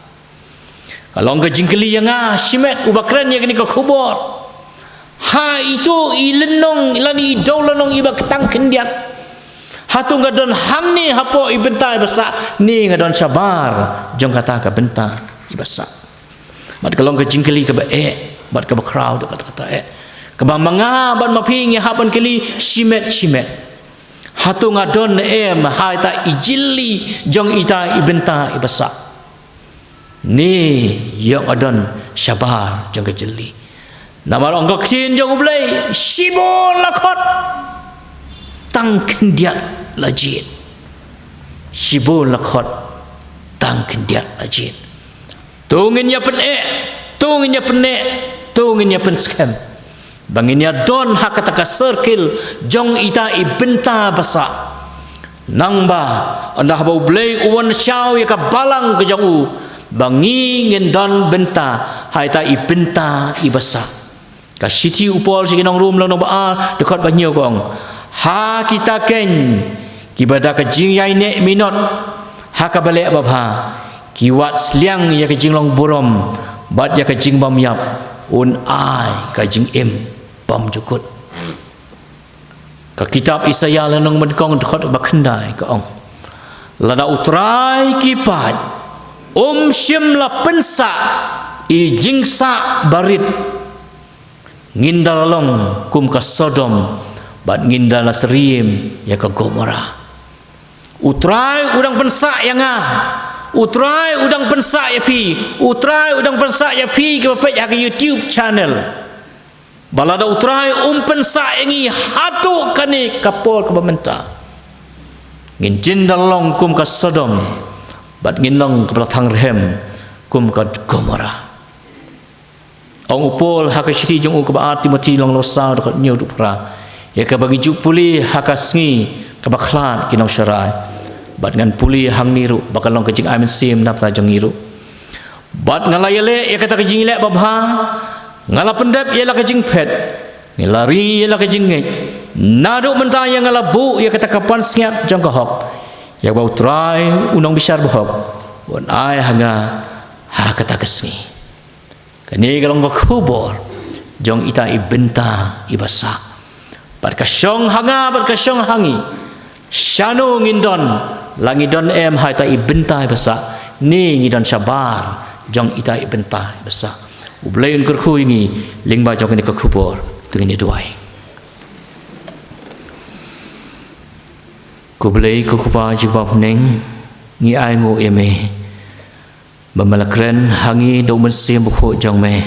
Ka long ka jingkylli ïa nga shimet uba kren ïa kane ka khubor. Ha ito i lynnong lane i dewlynnong iba tang khyndiat. Hato nga don hangne hapoh i bynta iba sah, ne nga don shabar jong kata ka bynta iba sah? Bad ka long ka jingkylli kaba eh bad kaba khraw da kata kata eh, kaba ma nga bad ma phi ngi hap ban kylli shimet shimet. Hato nga don ne em ha ita i jylli jong ita i bynta iba sah? Ne ïoh nga don shabar jong ka jylli. Namar ong ka ktien jong U Blei, shibun la khot, tang khyndiat la jied. Shibun la khot, tang khyndiat la jied. To ngin ïa pyneh, to ngin ïa pyneh, to ngin ïa pynskhem. Ba ngin ïa don ha kata ka circle jong ita i bynta ba sah. Nangba ynda haba U Blei u wan shaw ïa ka balang ka jong u, ba ngi ngin don bynta ha ita i bynta iba sah. Ka shithi u Paul sha ki nong Rom lynnong ba ar, dkhot ba hynñiew ka ong, ha kita keiñ kiba da ka jingïaineh minot ha kaba leh babha, ki wad sliang ïa ka jinglong burom bad ïa ka jingbymïap, un ai ka jingim bymjukut. Ka kitab Isaiah lynnong ba nyngkong, dkhot ba khyndai ka ong, lada U Trai ki paid um shym la pynsah i jingsah barit, ngin da la long kum ka Sodom bad ngin da la syriem ïa ka Gomorrah. U Trai u dang pynsah ïa nga. U Trai u dang pynsah ïa phi. U Trai u dang pynsah ïa phi kiba peit ha ka YouTube channel. Ba lada U Trai um pynsah ïa ngi, hato kane ka por kaba mynta ngin jin da long kum ka Sodom bad ngin long kaba la thang rhem kum ka Gomora. Ong u Paul ha ka shithi jong u kaba ar Timothi lynnong ba saw dkhot hynñiew haduh phra, ïa kaba ngi ju pule ha ka sngi kaba khlad ki nongsharai. Bad ngan pule hangne ruh ba kan long ka jingai mynsiem na bynta jong ngi ruh. Bad nga la ïaleh ïa kata ka jingïaleh babha, nga la pyndep ïa la ka jingphet, nga la ri ïa la ka jingngeit. Naduh mynta ïa nga la buh ïa kata ka pansngiat jong ka hok, ïa kaba U Trai u nongbishar bahok un ai ha nga ha kata ka sngi. Kane ka long ka khubor jong ita i bynta iba sah. Bad ka shong ha nga bad ka shong ha ngi, shano ngin don, la ngi don em ha ita i bynta iba sah, ne ngi don shabar jong ita i bynta iba sah. U Blei un kyrkhu ïa ngi lyngba jong kane ka khubor. To ngin ïa duwai. Ko Blei ko Kpa jong ngi ba ha bneng, ngi ainguh ïa me ba me la kren ha ngi da u Mynsiem Bakhuid jong me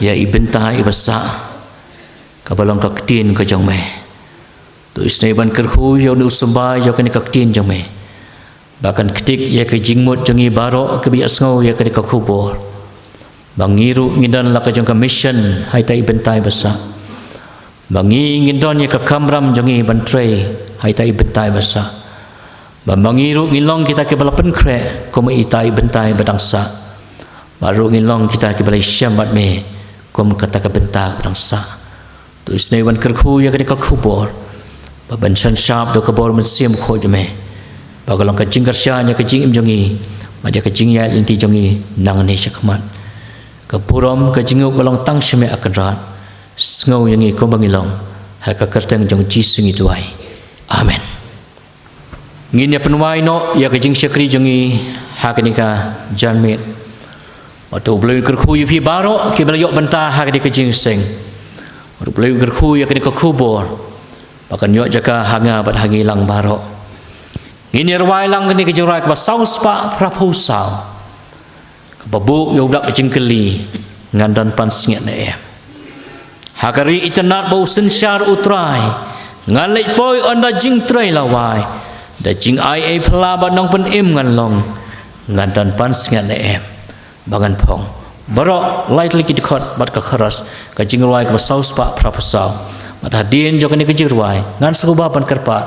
ïa i bynta iba sah, kaba long ka ktien ka jong me. To isynei ban kyrkhu ïa une u symbai ïa kane ka ktien jong me, ba kan ktik ïa ka jingmut jong ngi baroh kiba ïohsngew ïa kane ka khubor, ba ngi ruh ngin don la ka jong ka mission ha ita i bynta iba sah. Ba ngi ngin don ïa ka kamram jong ngi ban trei ha ita i bynta iba sah. Ba ma ngi ruh ngin long kita kiba la pynkhreh kum ita i bynta iba dang sah. Ba ruh ngin long kita kiba la ïashem bad me kum kata ka bynta ba dang sah. To isynei ban kyrkhu ïa kane ka khubor, ba ban synshar da ka bor Mynsiem Bakhuid jong me, ba ka long ka jingkyrshan ïa ka jingim jong ngi bad ïa ka jingïaid lynti jong ngi nangne shakhmat. Ka burom ka jingïeit ka long tang sha me, A Kynrad. Sngew ïa ngi kumba ngi long. Ha ka kyrteng jong U Jisu ngi duwai. Amen. Ngin ïa pynwai noh ïa ka jingshakri jong ngi ha kane ka janmiet. Bad to U Blei un kyrkhu ïa phi baroh kiba la ïoh bynta ha kane ka jingïaseng. Bad to U Blei un kyrkhu ïa kane ka khubor ba kan ïoh jaka ha nga bad ha ngi lang baroh. Ngin ïa rwai lang kane ka jingrwai kaba saw spah phra phew saw, kaba buh ïa u dak jingkylli, ngan don pansngiat ne em? Ha ka ri itynnad ba u synshar U Trai, ngan leit poi ynda jingtrei la wai. Da jingai ei phylla bad nongpynim ngan long, ngan don pansngiat ne em ba ngan phong? Baroh lai tylli ki dkhot bad ka chorus, ka jingrwai kaba saw spah phra phew saw. Bad hadien jong kane ka jingrwai ngan sngewbha ban kyrpad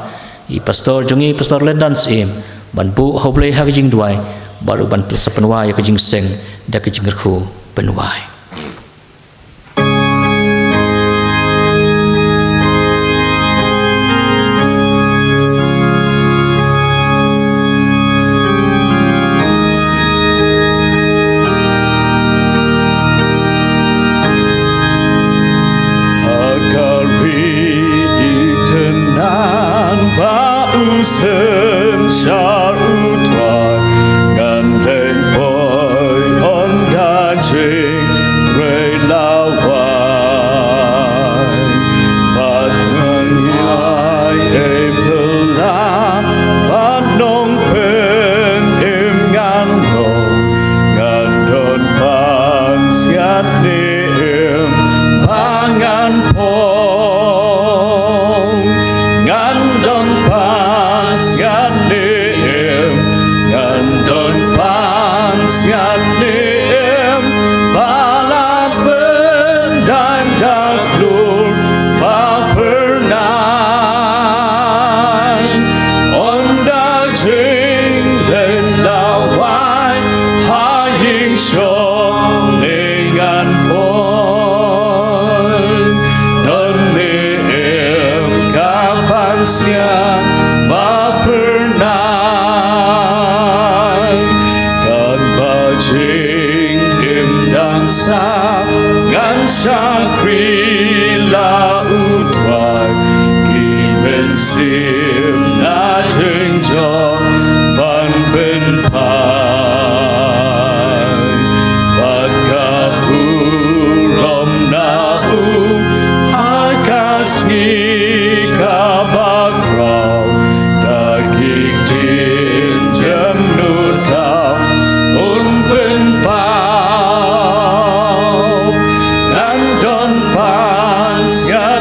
ïa i pastor jong ngi, Pastor Lyndon Syiem, ban buh ha U Blei ha ka jingduwai, bad ruh ban sa pynwai ïa ka jingïaseng da ka jingkyrkhu pynwai. Ha ka ri itynnad ba u synshar U Trai, ngan leit poi ynda jingtrei la wai. Bad ngan ïai ei phylla bad nongpynim ngan long, ngan don pansngiat ne em ba ngan phong? Ngan don pansngiat ne em? Ngan don pansngiat ne em ba la pyndonkam da klur ba phyrnai? Ynda jingtrei la wai ha ïing shong ne ngan phong? Don ne em ka pansngiat ba phyrnai? Katba jingim dang sah ngan shakri la U Trai, ki mynsiem na jynjar ban pynphai. Bad ka burom na u ha ka sngi kaba khraw, da ki ktien jemnud tam un pynpaw. Ngan don pansngiat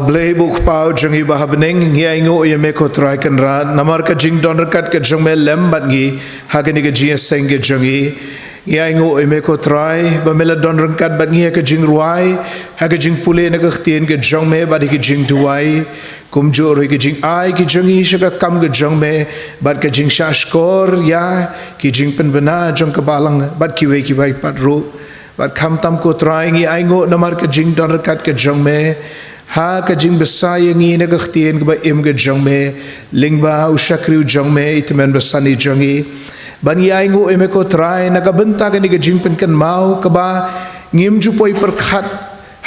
Blei, U Kpa jong ngi ba ha bneng, ngi ainguh ïa me ko Trai Kynrad namar ka jingdon ryngkat ka jong me lem bad ngi ha kane ka jingïaseng ka jong ngi. Ngi ainguh ïa me ko Trai ba me la don ryngkat bad ngi ha ka jingrwai, ha ka jingpule na ka ktien ka jong me bad ha ka jingduwai. Kumjuh ruh ïa ka jingai ka jong ngi sha ka kam ka jong me bad ka jingshahshkor ïa ki jingpynbna jong ka balang bad kiwei kiwei pat ruh. Bad khamtam ko Trai, ngi ainguh namar ka jingdon ryngkat ka jong me ha ka jingbsa ïa ngi na ka ktien kaba im ka jong me lyngba u shakri u jong me, i tymmen basan i jong ngi. Bad ngi ainguh ïa me ko Trai na ka bynta kane ka jingpynkynmaw kaba ngim ju poi pyrkhat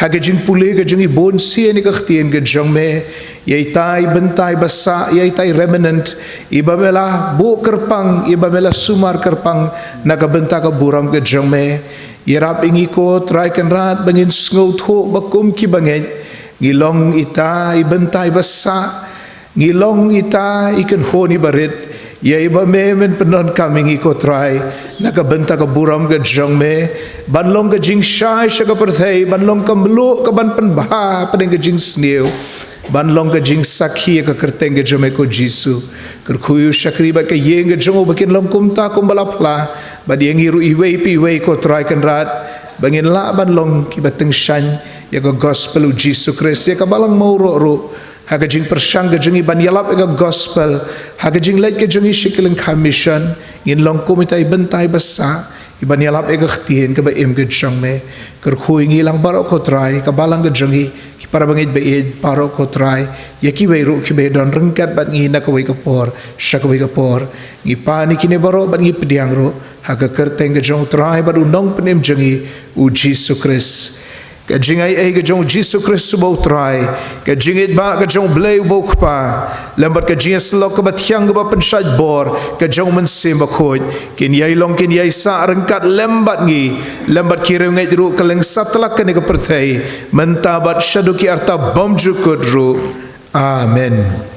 ha ka jingpule ka jong ngi bun sien na ka ktien ka jong me, ïa ita i bynta i basa, ïa ita i remnant iba me la buh kyrpang, iba me la sumar kyrpang na ka bynta ka burom ka jong me. Ïarap ïa ngi ko Trai Kynrad ba ngin sngewthuh ba kum ki bangeit ngi long ita i bynta i basa, ngi long ita i kynhun iba rit ïa iba me men pyndonkam ïa ngi ko Trai na ka bynta ka burom ka jong me, ban long ka jingshai sha ka pyrthei, ban long ka mluh kaban pynbha hapdeng ka jingsniew, ban long ka jingsakhi ïa ka kyrteng ka jong me ko Jisu. Kyrkhu ïa u shakri bad ka ïing ka jong u ba kin long kumta kumba la phla, bad ïa ngi ruh iwei pa iwei ko Trai Kynrad ba ngin lah ban long kiba tyngshaiñ ïa ka gospel u Jisu Khrist, ïa ka balang mawroh ruh, ha ka jingpyrshang ka jong ngi ban ïalap ïa ka gospel, ha ka jingleit ka jong ngi sha ki lyngkha mission, ngin long kum ita i bynta i basa iban ïalap ïa ka ktien kaba im ka jong me. Kyrkhu ïa ngi lang baroh ko Trai, ka balang ka jong ngi, ki para bangeit ba ïeit baroh ko Trai, ïa kiwei ruh kiba ïadon ryngkat bad ngi na kawei ka por sha kawei ka por. Ngi pan ïa kine baroh bad ngi pdiang ruh ha ka kyrteng ka jong u Trai bad u Nongpynim jong ngi, u Jisu Khrist. Ka jingai ei ka jong u Jisu Khrist uba u Trai, ka jingïeit ba ka jong u Blei uba u Kpa, lem bad ka jingïasyllok kaba thiang kaba pynshait bor ka jong u Mynsiem Bakhuid, kin ïai long kin ïai sah ryngkat lem bad ngi, lem bad ki riewngeit ruh kylleng satlak kane ka pyrthei, mynta bad shaduh ki arta bymjukut ruh. Amen.